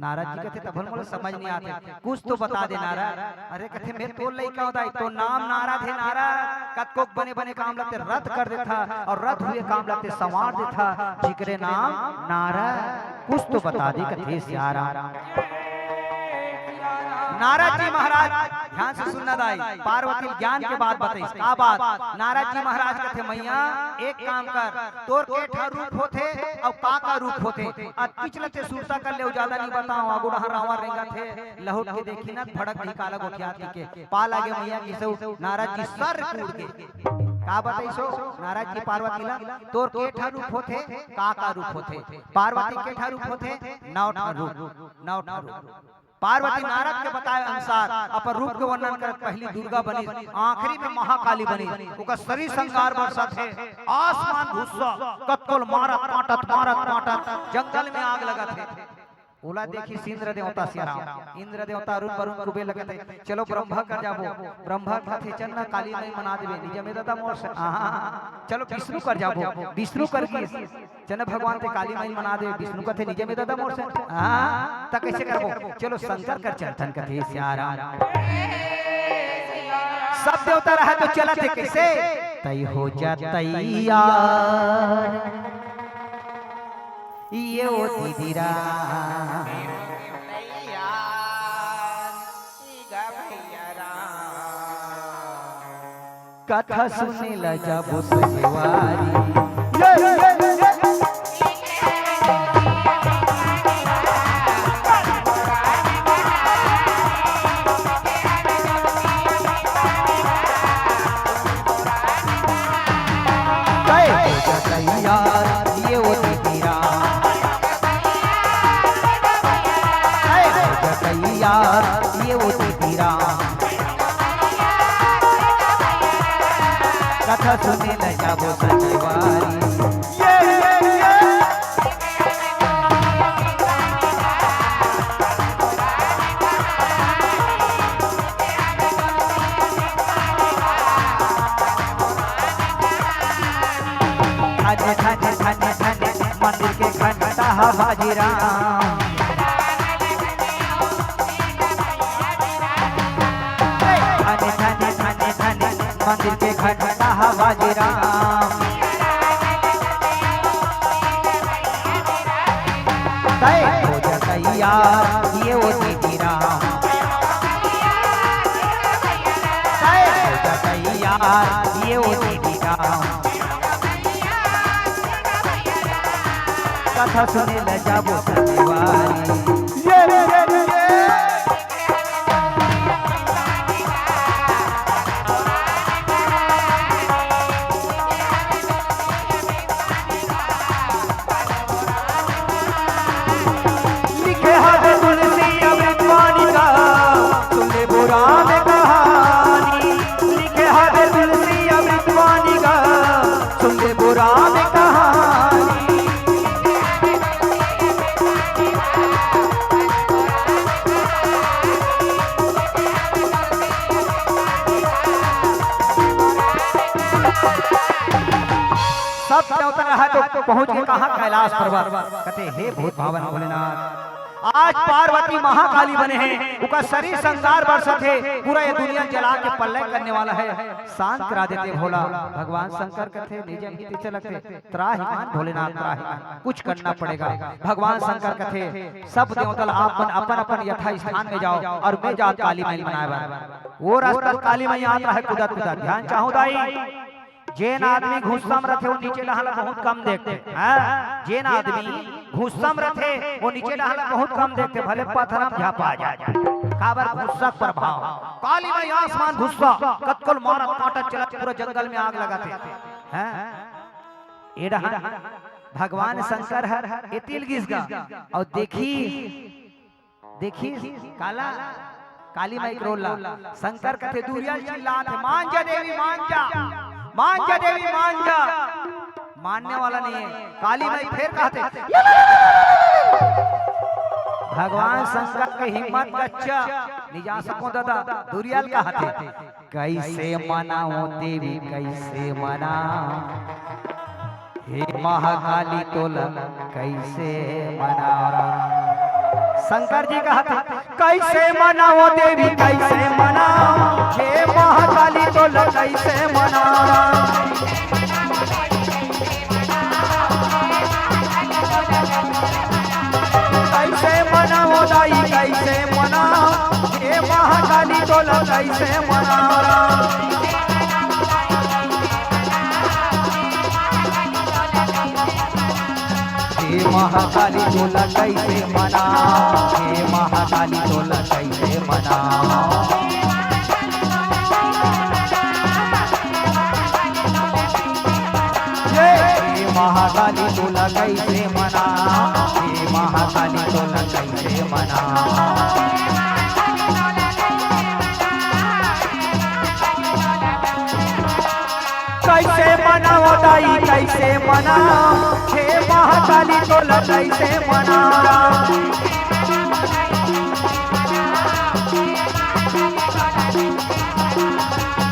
नारद जी कथे, "तभो ले मोला समझ नइ आत हे, कुछ तो बता दे नारद।" अरे कथे, "मैं तोर लइका हों दाई, तोर नाम नारद हे नारद, कतको बने बने काम ला तें रद्द कर देथा अउ रद्द हुए काम ला तें संवार देथा, जिकरे नाम नारद, कुछ तो बता दे," कथे सियाराम। नारद जी महाराज, ध्यान से सुनना दाई, पार्वती ज्ञान के बात बताइस। का बात? नारद जी महाराज कथे, "मैया, एक काम कर, तोर के ठा रूप होथे अउ का का रूप होथे, अतकिच ल तें सुरता कर ले, अउ जादा नइ बतावंव।" आगू डहर रावण रेंगत हे, लहुट के देखिस न, भड़क दिही काला गोठियात कहिके। पाय लागे मैया कहिस ओ, नारद जी सर्र कूद के। का बताइस ओ नारद जी पार्वती ला, "तोर के ठा रूप होथे, का का रूप होथे?" पार्वती के ठा रूप होथे, नौ ठा रूप, नौ ठा रूप। पार्वती नारद के बताए अनुसार अपन रूप के वर्णन करत, पहिली दुर्गा बनिस, आखिरी में महाकाली बनिस। ओकर सरी संगार बरसत हे, आसमान भुस्सा, कतको ल मारत, काटत, मारत, काटत, जंगल में आग लगत हे। ओला देखिस इंद्र देवता सियाराम, इंद्र देवता अरुण बरुण कुबेर लगत हे, "चलो ब्रह्मा कर जाबो।" ब्रह्मा कथे, "चल ना, काली माई मना देबे, नइ जमे ददा मोर से।" "हाँ, चलो विष्णु कर जाबो।" विष्णु कर गिस, चल ना भगवान तें काली माई मना देबे। विष्णु कथे, "नइ जमे ददा मोर से।" "हाँ, त कइसे करबो?" "चलो शंकर कर चलथन," कथे सियाराम। सब देवता रहे तो चलत हे कइसे? "तैं हो जा तैयार, ये ओ दीदी राम।" कथा सुने ला जाबो संगवारी। ये, ये, ये। तैं हो जा तैयार, ये ओ दीदी राम। तैं हो जा तैयार, ये ओ दीदी राम। कथा सुने ल जाबो संगवारी। ये, ये, ये। धन, धन, धन, धन, मंदिर के घंटा ह बाजी राम। धन, धन, धन, धन, मंदिर के घंटा ह बाजी राम। तैं हो जा तैयार, ये ओ दीदी राम। तैं हो जा तैयार, ये ओ दीदी राम। कथा सुने ल जाबो संगवारी। ये, ये, ये। लिखे हवे तुलसी अमृत पानी का, सुन ले वो राम कहानी। लिखे हवे तुलसी अमृत पानी का, सुन ले वो राम कहानी। सब देवता रहा तो पहुंच के कहा कैलाश पर्वत, कथे, "हे भूत भावन भोलेनाथ, आज पार्वती महाकाली बने हे, ओकर सरी संगार बरसत हे, पूरा ये दुनिया जला के पल्ले करने वाला हे, शांत करा देते भोला।" भगवान शंकर कथे, "नइ जमही, तैं चल कथे, त्राहिमाम भोलेनाथ त्राहिमाम, कुछ करना पड़ेगा।" भगवान शंकर कथे, "सब देवता ल आप मन अपन अपन यथा स्थान में जाओ अउ मैं जात काली माई मनाए बर।" ओ रस्ता काली माई आत रहे कूदत कूदत, ध्यान चाहूं दाई, जेन आदमी गुस्सा म रथे, वो नीचे डहर ला बहुत कम देखथे। हाँ, जेन आदमी गुस्सा म रथे, वो नीचे डहर ला बहुत कम देखथे, भले पथरा म झपा जाए। काबर? गुस्सा के प्रभाव। काली माई आसमान भुस्सा, कतको ल मारत काटत चलत, पूरा जंगल में आग लगाथे। हाँ? ए डहर भगवान शंकर ह एती ल गिस गा अउ देखिस, देखिस काला, काली माई के रोल ला। शंकर कथे, दुरिहा ले चिल्लात हे, "मान जा देवी, मान जा, मान जा देवी, मान जा।" मानने वाला नइ हे। काली माई फेर कहथे, भगवान शंकर के हिम्मत कच्चा, नइ जा सकों ददा, दुरिहा ले कहथे, "कइसे मनावों देवी, कइसे मनावों?" हे महाकाली तोला कइसे मनावों? शंकर जी कहत हे, "कैसे मनाओ देवी, कैसे मनाओ, हे महाकाली तोला कैसे मनाओ?" कैसे मनाओ दाई, कैसे मनाओ, हे महाकाली तोला कैसे मनाओ? हे महाकाली तोला कैसे मनाओ, हे महाकाली तोला कैसे मनाओ? हे, हे महाकाली तोला कैसे मनाओ, हे महाकाली तोला कैसे मनाओ? कैसे मनाओ दाई, कैसे मनाओ, हे महाकाली तोला कैसे मनाओ?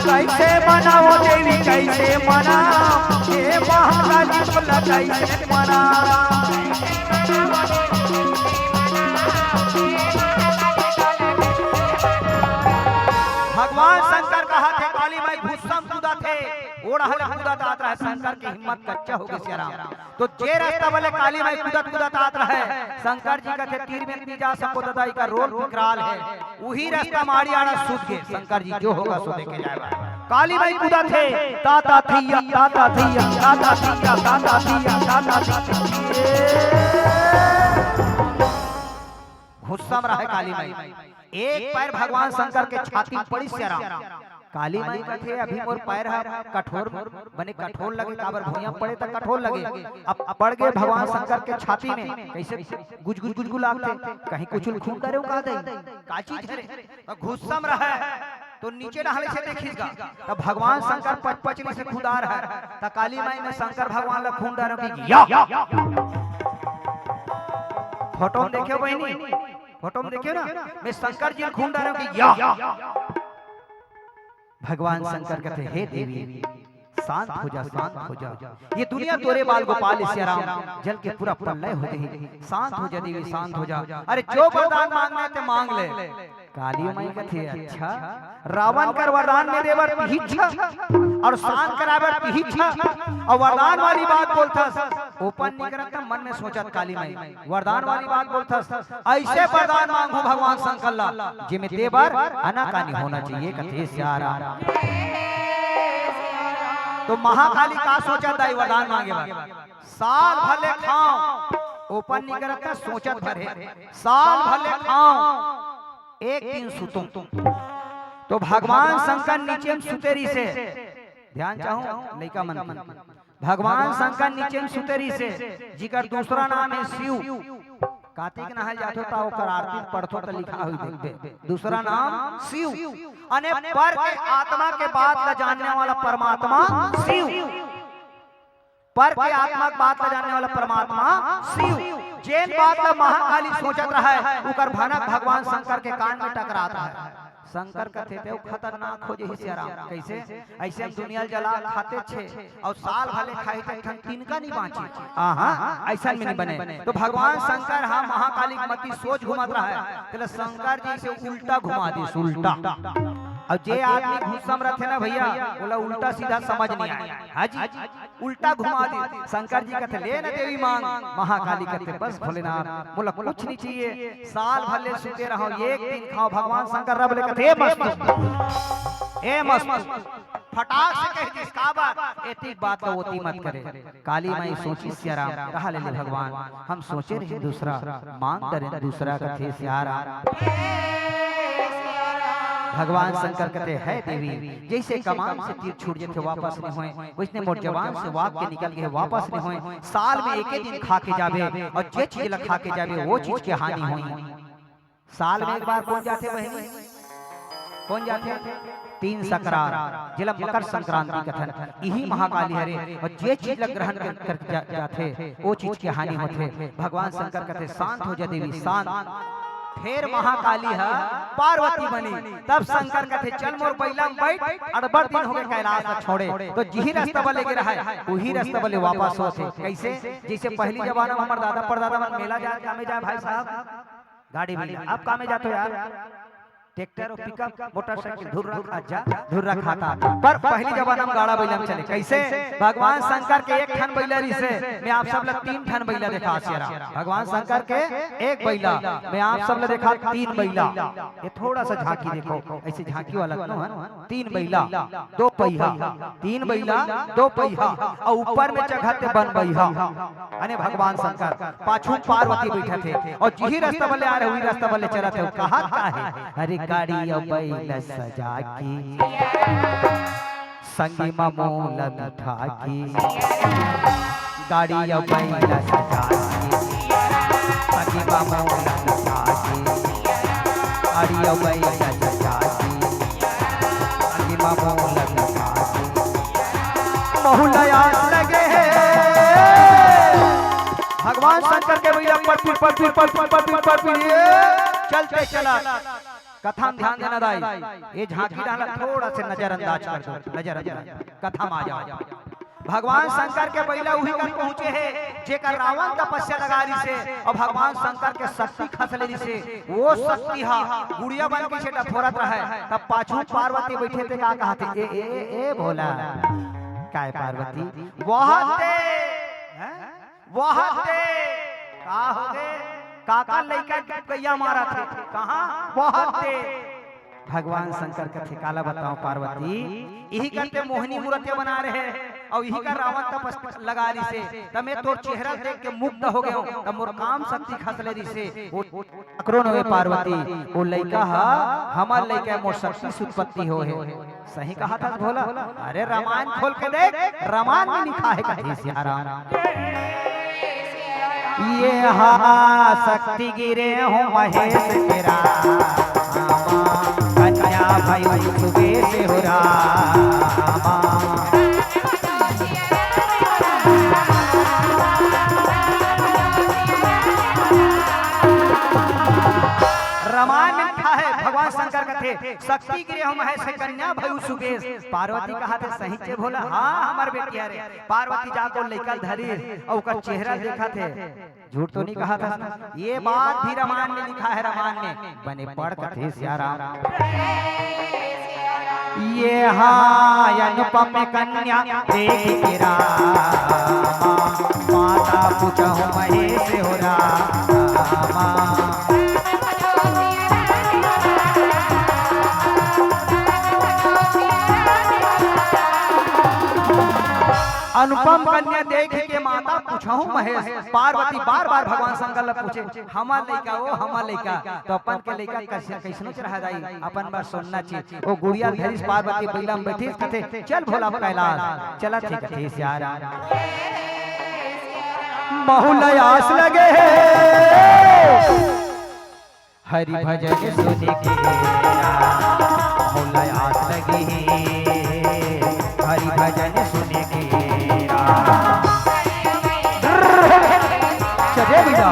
कैसे मनाओ देवी, कैसे मनाओ, हे महाकाली तोला कैसे मनाओ? भगवान शंकर कहत हे, काली माई गुस्सा म कूदत हे, ओ डहर ले कूदत आत रहे, शंकर के हिम्मत कच्चा हो गे सियाराम। तो जे रस्ता बले काली माई कूदत कूदत आत रहे, शंकर जी कथे, "तीर में नी जा सको ददा, इकर रोल विकराल हे।" उही रस्ता माड़ी आड़ा सूत गे। शंकर जी जो होगा सो देखे जाएगा। काली माई कूदत हे, ता ता थैया, ता ता थैया, ता ता थैया, ता ता थैया, ता ता थैया। गुस्सा म रहे काली माई। एक पैर भगवान शंकर के छाती म पड़िस सियाराम। काली माई कथे, "अभी मोर पैर ह कठोर, बने कठोर लगे, काबर भुइयां पड़े त कठोर लगे।" अब पड़ गे भगवान शंकर के छाती में, कइसे गुजगुज गुजगुलाथे, कहीं कुछ ल खूंद डारेंव का दाई, का चीज हरे? त गुस्सा म रहे, तो नीचे डहर ले से देखिस गा, त भगवान शंकर पचपचली से खुंदार हे, त काली माई में शंकर भगवान ला खूंद डारेंव कि या। फोटो में देखेव बहिनी, फोटो में देखेव ना, में शंकर जी ल खूंद डारेंव कि या। भगवान शंकर कथे, "हे देवी, शांत हो जा, शांत हो जा। ये दुनिया तोरे बाल गोपाल सियाराम, जल के पूरा प्रलय हो जाही। शांत हो जा देवी, शांत हो जा। अरे जो वरदान मांगना हे ते मांग ले।" काली माई कथे, "अच्छा, रावण कर वरदान में दे बर तिही इच्छा अउ शांत कराय बर तिही इच्छा अउ वरदान वाली बात बोलथस?" ओपन नी करत, मन में सोचत काली माई, वरदान वाली बात बोलथस, अइसे वरदान मांगहूं भगवान शंकर ला, जेमे दे बर आनाकानी होना चाहिए, कथे सियाराम। तो महाकाली का सोचत दाई वरदान मांगे बर? साल भर ले खांव, ओपन नी करत, सोचत भर हे, साल भर ले खांव, एक दिन सुतंव। तो भगवान शंकर नीचे म सुते रिहिसे, ध्यान चाहूं लइका मन के, भगवान शंकर नीचे म सुते रिहिसे, जिकर दूसरा नाम हे शिव। कातिक नहाय जाथो त ओकर आरती पढ़थो त लिखा होही देखबे, दूसरा नाम शिव। अने पर के आत्मा के बात ल जानने वाला परमात्मा शिव। पर के आत्मा के बात ल जानने वाला परमात्मा शिव। जेन बात ल महाकाली सोचत रहय, उकर भनक भगवान शंकर के कान में टकरात रहय। शंकर कथे, "तें खतरनाक हो जही सियाराम।" कइसे? "अइसे हम दुनिया ल जला खातेच हे अउ साल भर ले खाही त एक ठन तिनका नी बांचे।" आहा, अइसन में नी बने। तो भगवान शंकर ह महाकाली के मती सोच घुमत रहय, तेला शंकर जी से उल्टा घुमा दिस, उल्टा। अउ जे आदमी गुस्सा म रथे ना भइया, ओला उल्टा सीधा समझ नी आय। हाँ जी। उल्टा घुमा दे। शंकर जी कथे, "ले न देवी मांग।" महाकाली कथे, "बस भोलेनाथ, मोला कुछ नहीं चाहिए, साल भर ले सुते रहो, एक दिन खाओ।" भगवान शंकर रब ले कथे, "ए मस्त, ए मस्त।" फटाक से कह दिस, "काबर?" "एतिक बात तो ओती मत करे।" काली माई सोचिस, "सियाराम, रहा ले ले भगवान, हम सोचे रहे दूसरा, मांग डरेन दूसरा," कथे सियाराम। भगवान शंकर कथे, "हे देवी, जइसे कमान से तीर छूट जथे, वापस नहीं होय, वइसने मोर जबान से वाक्य निकल गे, वापस नहीं होय। साल में एके दिन खा के जाबे, अउ जे चीज ला खा के जाबे, वो चीज के हानि होय।" साल में एक बार कोन जाथे बहिनी? कोन जाथे? तीन संक्रांत, जेला मकर संक्रांति कथन। इही महाकाली हरे, अउ जे चीज ला ग्रहण कर, कर जा, जाथे, वो चीज के हानि होथे। भगवान शंकर कथे, "शांत हो जा देवी, शांत।" फेर महाकाली ह पार्वती बनी, तब शंकर कथे, "चल मोर बइला म बइठ, अड़बड़ दिन हो गे कैलाश ल छोड़े।" तो जिही रस्ता बले गे रहय, उही रस्ता बले वापस होथे। कइसे? जइसे पहिली जमाना म हमर दादा परदादा मन मेला जाय, कामे जाय भाई साहब, गाड़ी बइला। अब का में जाथो यार? ट्रैक्टर अउ पिकअप, मोटरसाइकिल, धुर्रा खा जा, धुर्रा खाता। पर पहिली जमाना में गाड़ा बइला में चले। कइसे? भगवान शंकर के एक ठन बइला रिहिसे, में आप सब ला तीन ठन बइला देखात हँव। भगवान शंकर के एक बइला, में आप सब ला देखात तीन बइला। ये थोड़ा सा झांकी देखो, अइसे झांकी वाला तो है। तीन बइला, दो पहिया, तीन बइला, दो पहिया, अउ ऊपर में चघत हे बन बइहा। अने भगवान शंकर, पाछू पार्वती बइठत हे, अउ जिही रस्ता बले आ रहे, उही रस्ता बले चलत हे। कहत का हे? अरे गाड़ी अउ बइला सजा के, संगी म मोला बिठा के, गाड़ी अउ बइला सजा के, संगी म मोला बिठा के, गाड़ी अउ बइला सजा के, संगी म मोला बिठा के, महू ल आस लगे हे। भगवान शंकर के बइला पटपिर, पटपिर, पटपिर, पटपिर, पटपिर, ये चलते चलत। कथा में ध्यान देना दाई, ये झांकी डाला, थोड़ा से नजरअंदाज कर दो, नजरअंदाज, कथा में आ जाओ। भगवान शंकर के बइला उही कर पहुंचे हे, जेकर रावण तपस्या लगा रिहिसे, अउ भगवान शंकर के शक्ति खस ले रिहिसे। वो शक्ति हा गुड़िया बन के छेटा फोरत रहे, तब पाछू पार्वती बइठे ते का कहत हे, ए, ए, ए, ए भोला, काय पार्वती? वह ते, हैं? वह ते, का हो गे? काकर लइका गइया मारत हे? कहाँ? वह ते। भगवान शंकर कथे, काला बताओ पार्वती, इही करते मोहिनी मूरतिया बना रहे, अउ इही कर रावण तपस लगा रिहिसे, त में तोर चेहरा देख के मुग्ध हो गेंव, त मोर काम शक्ति खस ले रिहिसे। वो काकरो नोहे पार्वती, वो लइका हा हमर लइका, मोर शक्ति से उत्पत्ति होहे। सही कहत हस भोला। अरे रामायण खोल के देख, रामायण में लिखा हे कथे सियाराम। ये हा शक्ति गिरे हो महेश के रामा, कन्या भई सुबेश हो रामा। रामायण में लिखा हे, भगवान शंकर कथे, शक्ति गिरे हो महेश, कन्या भई सुबेश। पार्वती कहत हे, सही चे भोला, हाँ, हमर बेटी हरे। पार्वती जाके लइका ल धरिस, अउ ओकर चेहरा देखत हे। झूठ तो नहीं कहत हस ना? ये बात भी रामायण में लिखा हे, रामायण में। बने पढ़ कथे सियाराम। ये हा अनुपम कन्या देख के रामा, माता पूछहु महेश हो रामा। अनुपम कन्या देख के माता पूछहु महेश, पार्वती बार बार भगवान शंकर ला पूछे, हमर लइका ओ, हमर लइका, तो अपन के लइका कइसनो च रहा दाई, अपन बर सोना चीज। ओ गुड़िया धरिस पार्वती बइला में बइठिस कथे, चल भोला कैलाश, चलत हे कथे सियाराम। महू ल आस लगे हे। हरि भजन सुनि के राम, महू ल आस लगे हे। हरि भजन सुनि के राम। चले भैया।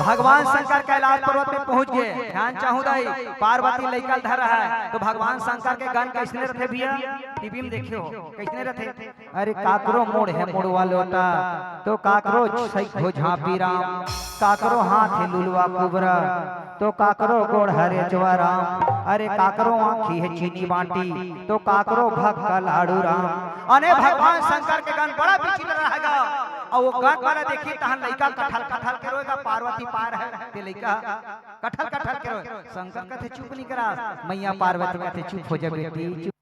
भगवान शंकर कैलाश पर्वत में पहुंच गे। ध्यान चाहूं दाई, पार्वती लइका ल धर रहा है, तो भगवान शंकर के गन कइसने रथे भैया? टीवी में देखे हो, कइसने रथे? अरे काकरो मुड़ हे मुड़वा लोटा, तो काकरो सइघो झांपी राम, काकरो हाथ हे लुलवा कुबरा, तो काकरो गोड़ हरे चवा राम। अरे काकरो आँखी हे चीनी बाटी, तो काकरो भक्का लाड़ू राम। अने भगवान शंकर के गन बड़ा विचित्र रहेगा। अउ वो गन वाला देखी तहन लइका कठल कठल के रोएगा, पार्वती पार है ते लइका कठल कठल के रोए। शंकर कथे चुप नहीं करा, मैया पार्वती कथे चुप हो जा बेटी, चुप।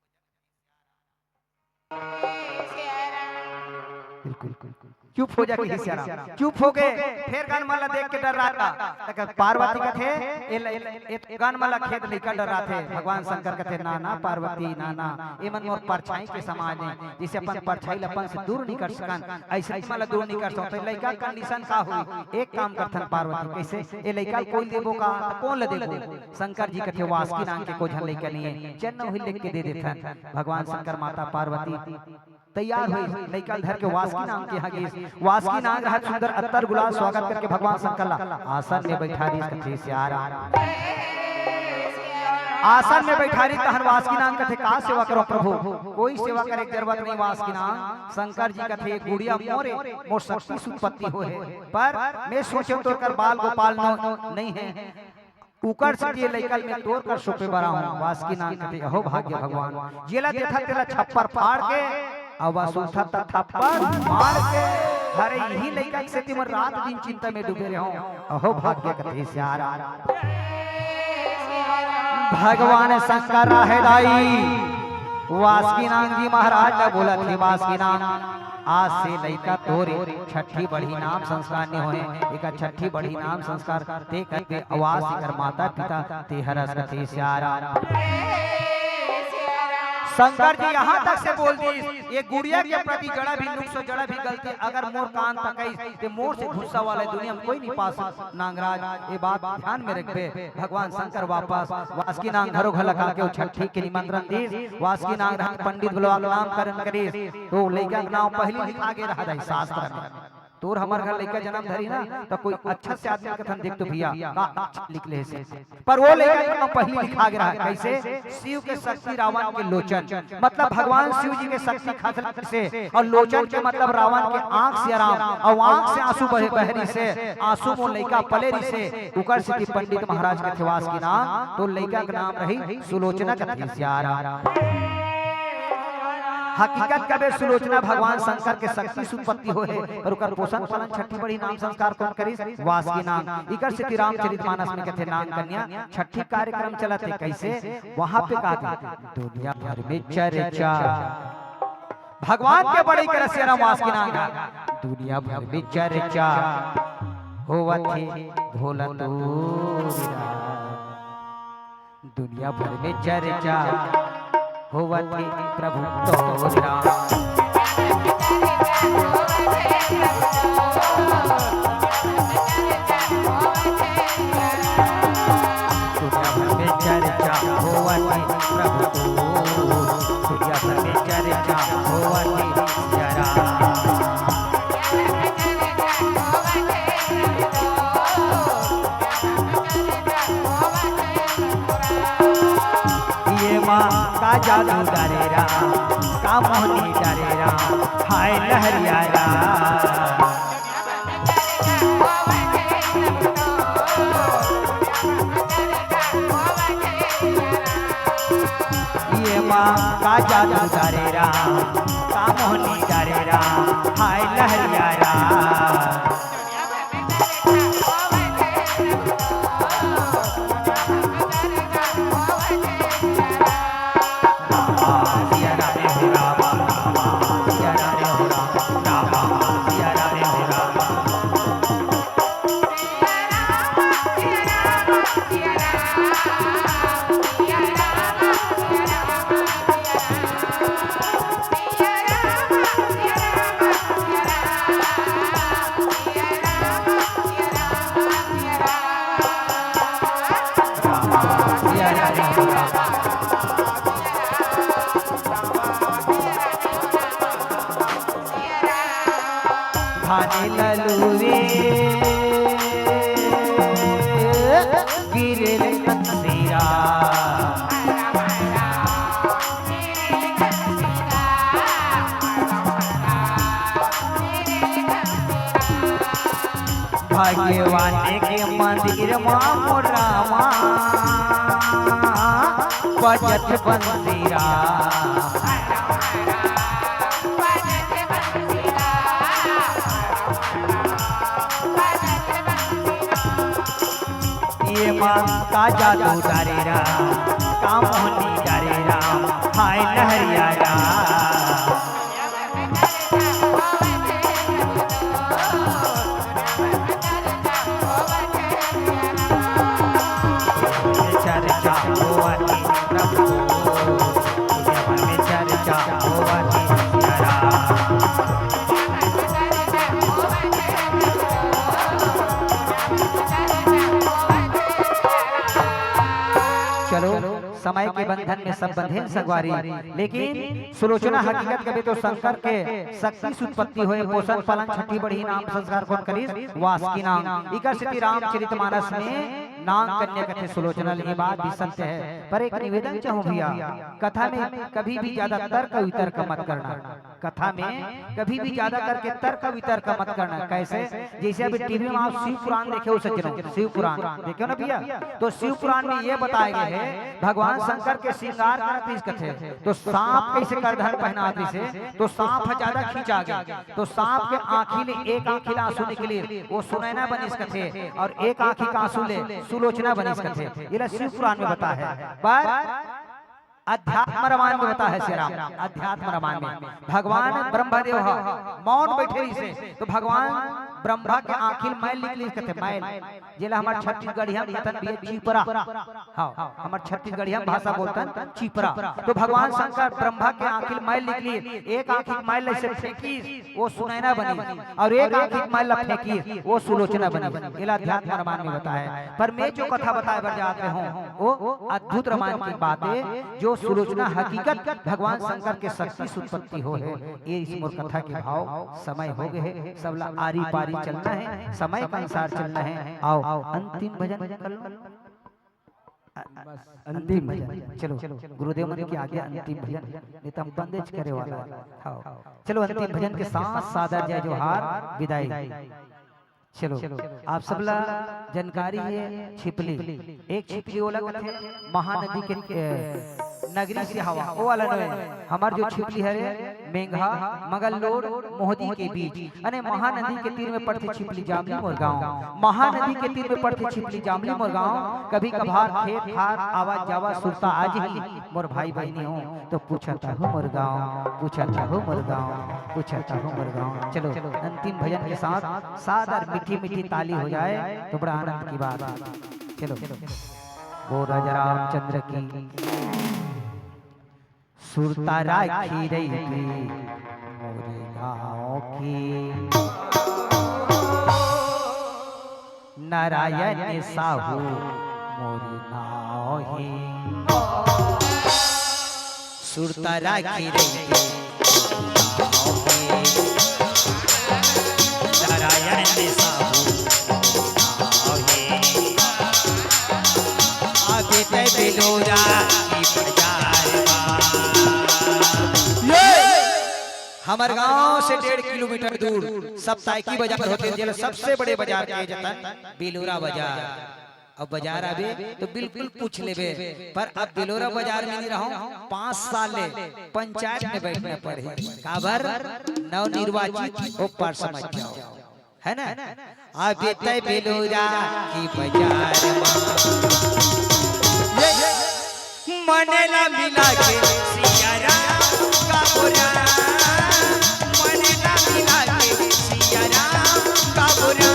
बिल्कुल, बिल्कुल। चुप हो जा कहे सियाराम। चुप हो गे, फेर गन मन ला देख के डर्राथे। त पार्वती कथे, ए ल-, ए ल-, ए गन मन ला खेद लइका डर्राथे। भगवान शंकर कथे, "ना, ना पार्वती, ना, ना, ए मन मोर परछाई के समान हे। जइसे अपन परछाई ला अपन से दूर नहीं कर सकन, अइसे मन ला दूर नहीं कर सकन।" त लइका condition का होही? एक काम करथन पार्वती, कइसे? ए लइका ल कोई देबो का? त कोन ला देबो? शंकर जी कथे, "वासुकी नाम के को झन लइका नहीं हे, चल न उही ल लेके दे देथन।" भगवान शंकर माता पार्वती तैयार होइस, लइका ल धर के वासुकी नांग के यहाँ गिस। वासुकी नांग रहत सुंदर अत्तर गुलाल स्वागत करके भगवान शंकर ला आसन में बैठा दिस, कथे सियाराम। आसन में बैठा दिस तहन वासुकी नांग कथे, का सेवा करो प्रभु? कोई सेवा करे के जरूरत नहीं वासुकी नांग। शंकर जी कथे, गुड़िया मोरे, मोर शक्ति से उत्पत्ति होए हे, पर मैं सोचे तोर कर बाल गोपाल न, नहीं हे, उकर से ये लइका ल मैं तोर कर सोपे बर आहूं। वासुकी नांग कथे, अहो भाग्य भगवान, जेला देखत तेला छप्पर फाड़ के, अउ बस उठत त थप्पड़ मार के, अरे इही लइका के सेती मैं रात दिन चिंता में डूबे रहूं। अहो भाग्य कथे सियाराम। भगवान शंकर राहे दाई वासुकी नांग जी महाराज ला बोलत हे, वासुकी नांग, आज से लइका तोरे छठी बढ़ी नाम संस्कार नइ होए, एकर छठी बढ़ी नाम संस्कार ते करबे, अउ आज से एकर माता पिता ते हरस, कथे सियाराम। शंकर जी यहाँ तक से बोल दिस, ये गुड़िया के प्रति जरा भी नुक्स, जरा भी गलती अगर मोर कान तक आइस, ते मोर से गुस्सा वाला दुनिया में कोई नहीं पास। नांगराज, ये बात ध्यान में रखबे। भगवान शंकर वापस वासुकी नांग घरो घर लगा के ओ छठी के निमंत्रण दिस। वासुकी नांग रहन पंडित बुलवा के नामकरण करिस, तो लइका के नाम पहिली लिखा गे रहा दाई शास्त्र में। तोर हमर घर लइका जन्म धरी ना, तो कोई अच्छा से आदमी कथन देख तो भैया, का अच्छा लिख ले से। पर वो लइका के नाम पहिली लिखा गे रहा। कैसे? शिव के शक्ति रावण के लोचन, मतलब भगवान शिव जी के शक्ति खसलत से, और लोचन के मतलब रावण के आंख से आराम, और आंख से आंसू बहे, बह रिसे, आंसू में लइका पले रिसे, उकर सेती पंडित महाराज कथे वासुकी नांग, तो लइका के नाम रही सुलोचना, कथे सियाराम। हकीकत कबे सुलोचना भगवान शंकर के शक्ति से उत्पत्ति होए हे, पर उकर पोषण पालन छठी बढ़ी नाम संस्कार कोन करिस? वासुकी नांग। इकर सेती रामचरित मानस में कथे नांग कन्या छठी कार्यक्रम चलत हे। कैसे? वहां पे का थे? दुनिया भर में चर्चा, भगवान के बड़ई करत सियाराम वासुकी नांग। दुनिया भर में चर्चा होवत हे भोला तोर राम। दुनिया भर में चर्चा होवत हे प्रभु तोर राम। दुनिया भर में चर्चा होवत हे प्रभु तोर, दुनिया भर में चर्चा होवत हे सियाराम। ये माँ का जादू डारे राम, का मोहनी डारे राम, हाय लहरिया राम। ये माँ का जादू डारे राम, का मोहनी डारे राम, हाय लहरिया राम। भाने ललुए गिरे ले तकसीरा। भगवान के मंदिर मा मोर रामा बजत बंसीरा। ये माँ का जादू डारे राम, का मोहनी डारे राम, हाय लहरिया राम। चर्चा होवत हे प्रभु, दुनिया भर में चर्चा होवत हे सिया राम। चलो, समय के बंधन में सब बंधे संगवारी। लेकिन सुलोचना हकीकत कबे तो शंकर के शक्ति से उत्पत्ति होए, पोषण पालन छठी बढ़ी नाम संस्कार कोन करिस? वासुकी नांग। इकर सेती रामचरितमानस में नांग कन्या कथे सुलोचना ल। ये बात भी सत्य है, पर एक निवेदन चाहूं भैया, कथा में कभी भी ज्यादा तर्क वितर्क मत करना। कथा में कभी भी ज्यादा करके तर्क वितर्क मत करना। कैसे? जैसे अभी टीवी में आप शिव पुराण देखे हो सज्जनों, शिव पुराण देखे हो ना भैया, तो शिव पुराण में ये बताए गए हैं भगवान शंकर के श्रृंगार करत रहिस कथे, तो सांप कैसे करधन पहनात रहिस हे, तो सांप ह ज्यादा खींचा गया, तो सांप के आंखी ले एक आंखी ले आंसू निकलिस, वो सुनैना बनिस कथे, और एक आंखी का आंसू ले सुलोचना बनिस कथे। ये ला शिव पुराण में बताए हे। पर अध्यात्म रामायण में बताए हे श्री राम, अध्यात्म रामायण में भगवान ब्रह्मदेव ह मौन बैठे रहिस हे, तो भगवान ब्रह्मा के आंखी ले मैल निकलिस कथे, मैल, जेला हमर छत्तीसगढ़िया में कथन भैया चिपरा। हाँ, हमर छत्तीसगढ़िया में भाषा बोलथन चिपरा। तो भगवान शंकर ब्रह्मा के आंखी ले मैल निकलिस, एक आंखी के मैल ल ऐसे फेंकिस, वो सुनैना बनिस, और एक आंखी के मैल ल फेंकिस, वो सुलोचना बनिस। ये ला अध्यात्म रामायण में बताए हे। पर मैं जो कथा बताए बर जात रहे हूँ, वो अद्भुत रामायण की बात हे, जो सुलोचना हकीकत भगवान शंकर के शक्ति से उत्पत्ति होए हे। ये इस मोर कथा के भाव, समय हो गए हे, सब ला आरी पारी चलना हे, समय के अनुसार चलना हे। आओ, अंतिम भजन कर लो। अ-, अंतिम भजन, चलो, गुरुदेव मन के आगे अंतिम भजन, नहीं तो हम बंदेज करे वाला हे। हाँ, चलो, अंतिम भजन के साथ सादर जय जोहार, विदाई। चलो, आप सब ला जानकारी हे, छिपली, एक छिपली ओला कथे, महानदी के, ए, नगरी से हवा, वो वाला नोहे। हमर जो छिपली हरे, मेंघा, मंगललोड, मोहदी के बीच, अने महानदी के तीर में पड़थे छिपली जामली मोर गांव। महानदी के तीर में पड़थे छिपली जामली मोर गांव। कभी कभार खेत खार आवा जावा सुरता आ जही, मोर भाई बहिनी हो तो पूछत हो मोर गांव, पूछत हो मोर गांव, पूछत हो मोर गांव। चलो, अंतिम भजन के साथ सादर मीठी मीठी ताली हो जाए तो बड़ा आनंद की बात। चलो, वो राजा रामचंद्र की। सुरता राखी रहिबे मोरे गाँव के, नारायण साहू मोरे नाव हे। सुरता राखी रहिबे मोरे गाँव के, नारायण साहू मोरे नाव हे। आगे तै बिलोरा की बाजार मा। ये हमर गांव से डेढ़ किलोमीटर दूर सप्तायकी बाजार होथे, जेला सबसे बड़े बाजार कहे जाता, बिलोरा बाजार। अब बाजार आबे तो बिल्कुल पूछ लेबे, पर अब बिलोरा बाजार में नहीं रहूं, पांच साल ले पंचायत में बैठना पड़ही। काबर? नवनिर्वाचित हो, पर समझ जाओ। है ना? अबे तै बेलूरा की बाजार मा। ये मन ला मिला के सिया राम का बोला। मन ला मिला के सिया राम का बोला।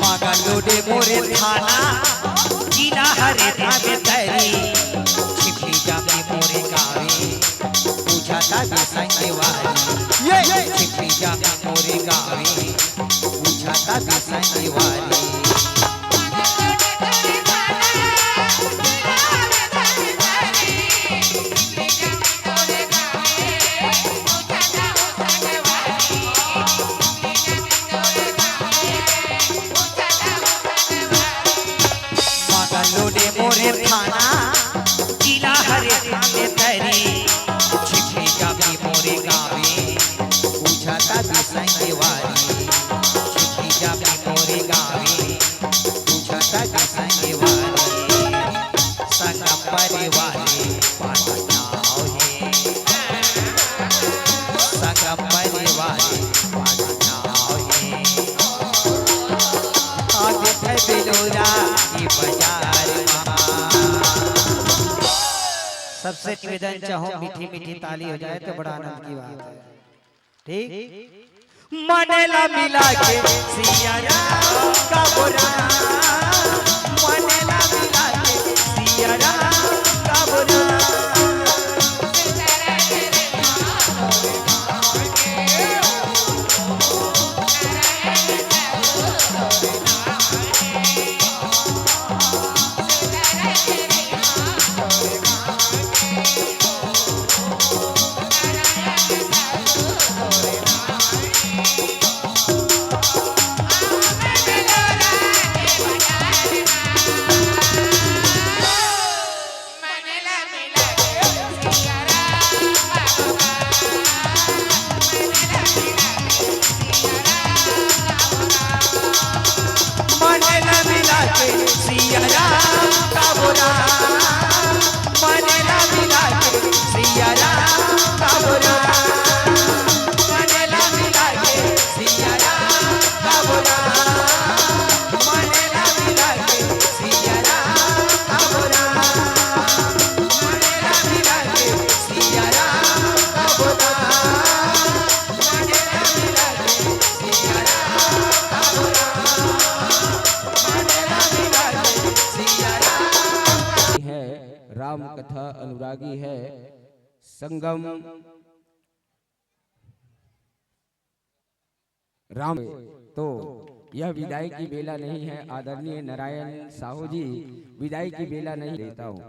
मगलुडे मोरे थाना, जिला हरे धाम तरी, छिपली जामली मोरे गावे, बुझाता भी संगवारी। ये! छिपली जामली मोरे गावे, बुझाता भी संगवारी। मगलुडे मोरे थाना, जिला हरे धाम तरी, छिपली जामली मोरे गावे, बुझाता भी संगवारी। छिपली जामली मोरे गावे, बुझाता भी संगवारी। संगम परिवारे पाटना हे, संगम परिवारे पाटना। सबसे निवेदन चाहूं, मीठी मीठी ताली हो जाए तो बड़ा आनंद की बात है। ठीक, मन ला मिला के सिया राम का बोला, मन ला मिला के सिया राम का बोला। मन ला मिला के सिया राम का बोला, मन ला मिला के सिया राम का बोला, मन ला मिला के सिया राम का बोला, मन ला मिला के सिया राम का बोला, मन ला मिला के सिया राम का बोला। है राम कथा अनुरागी है संगम राम। तो यह विदाई की बेला नहीं है। आदरणीय नारायण साहू जी, विदाई की बेला नहीं देता हूँ।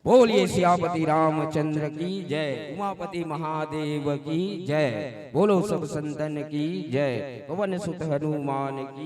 बोलिए सियापति रामचंद्र की जय, उमापति महादेव की जय, बोलो सब संतन की जय, पवन सुत हनुमान की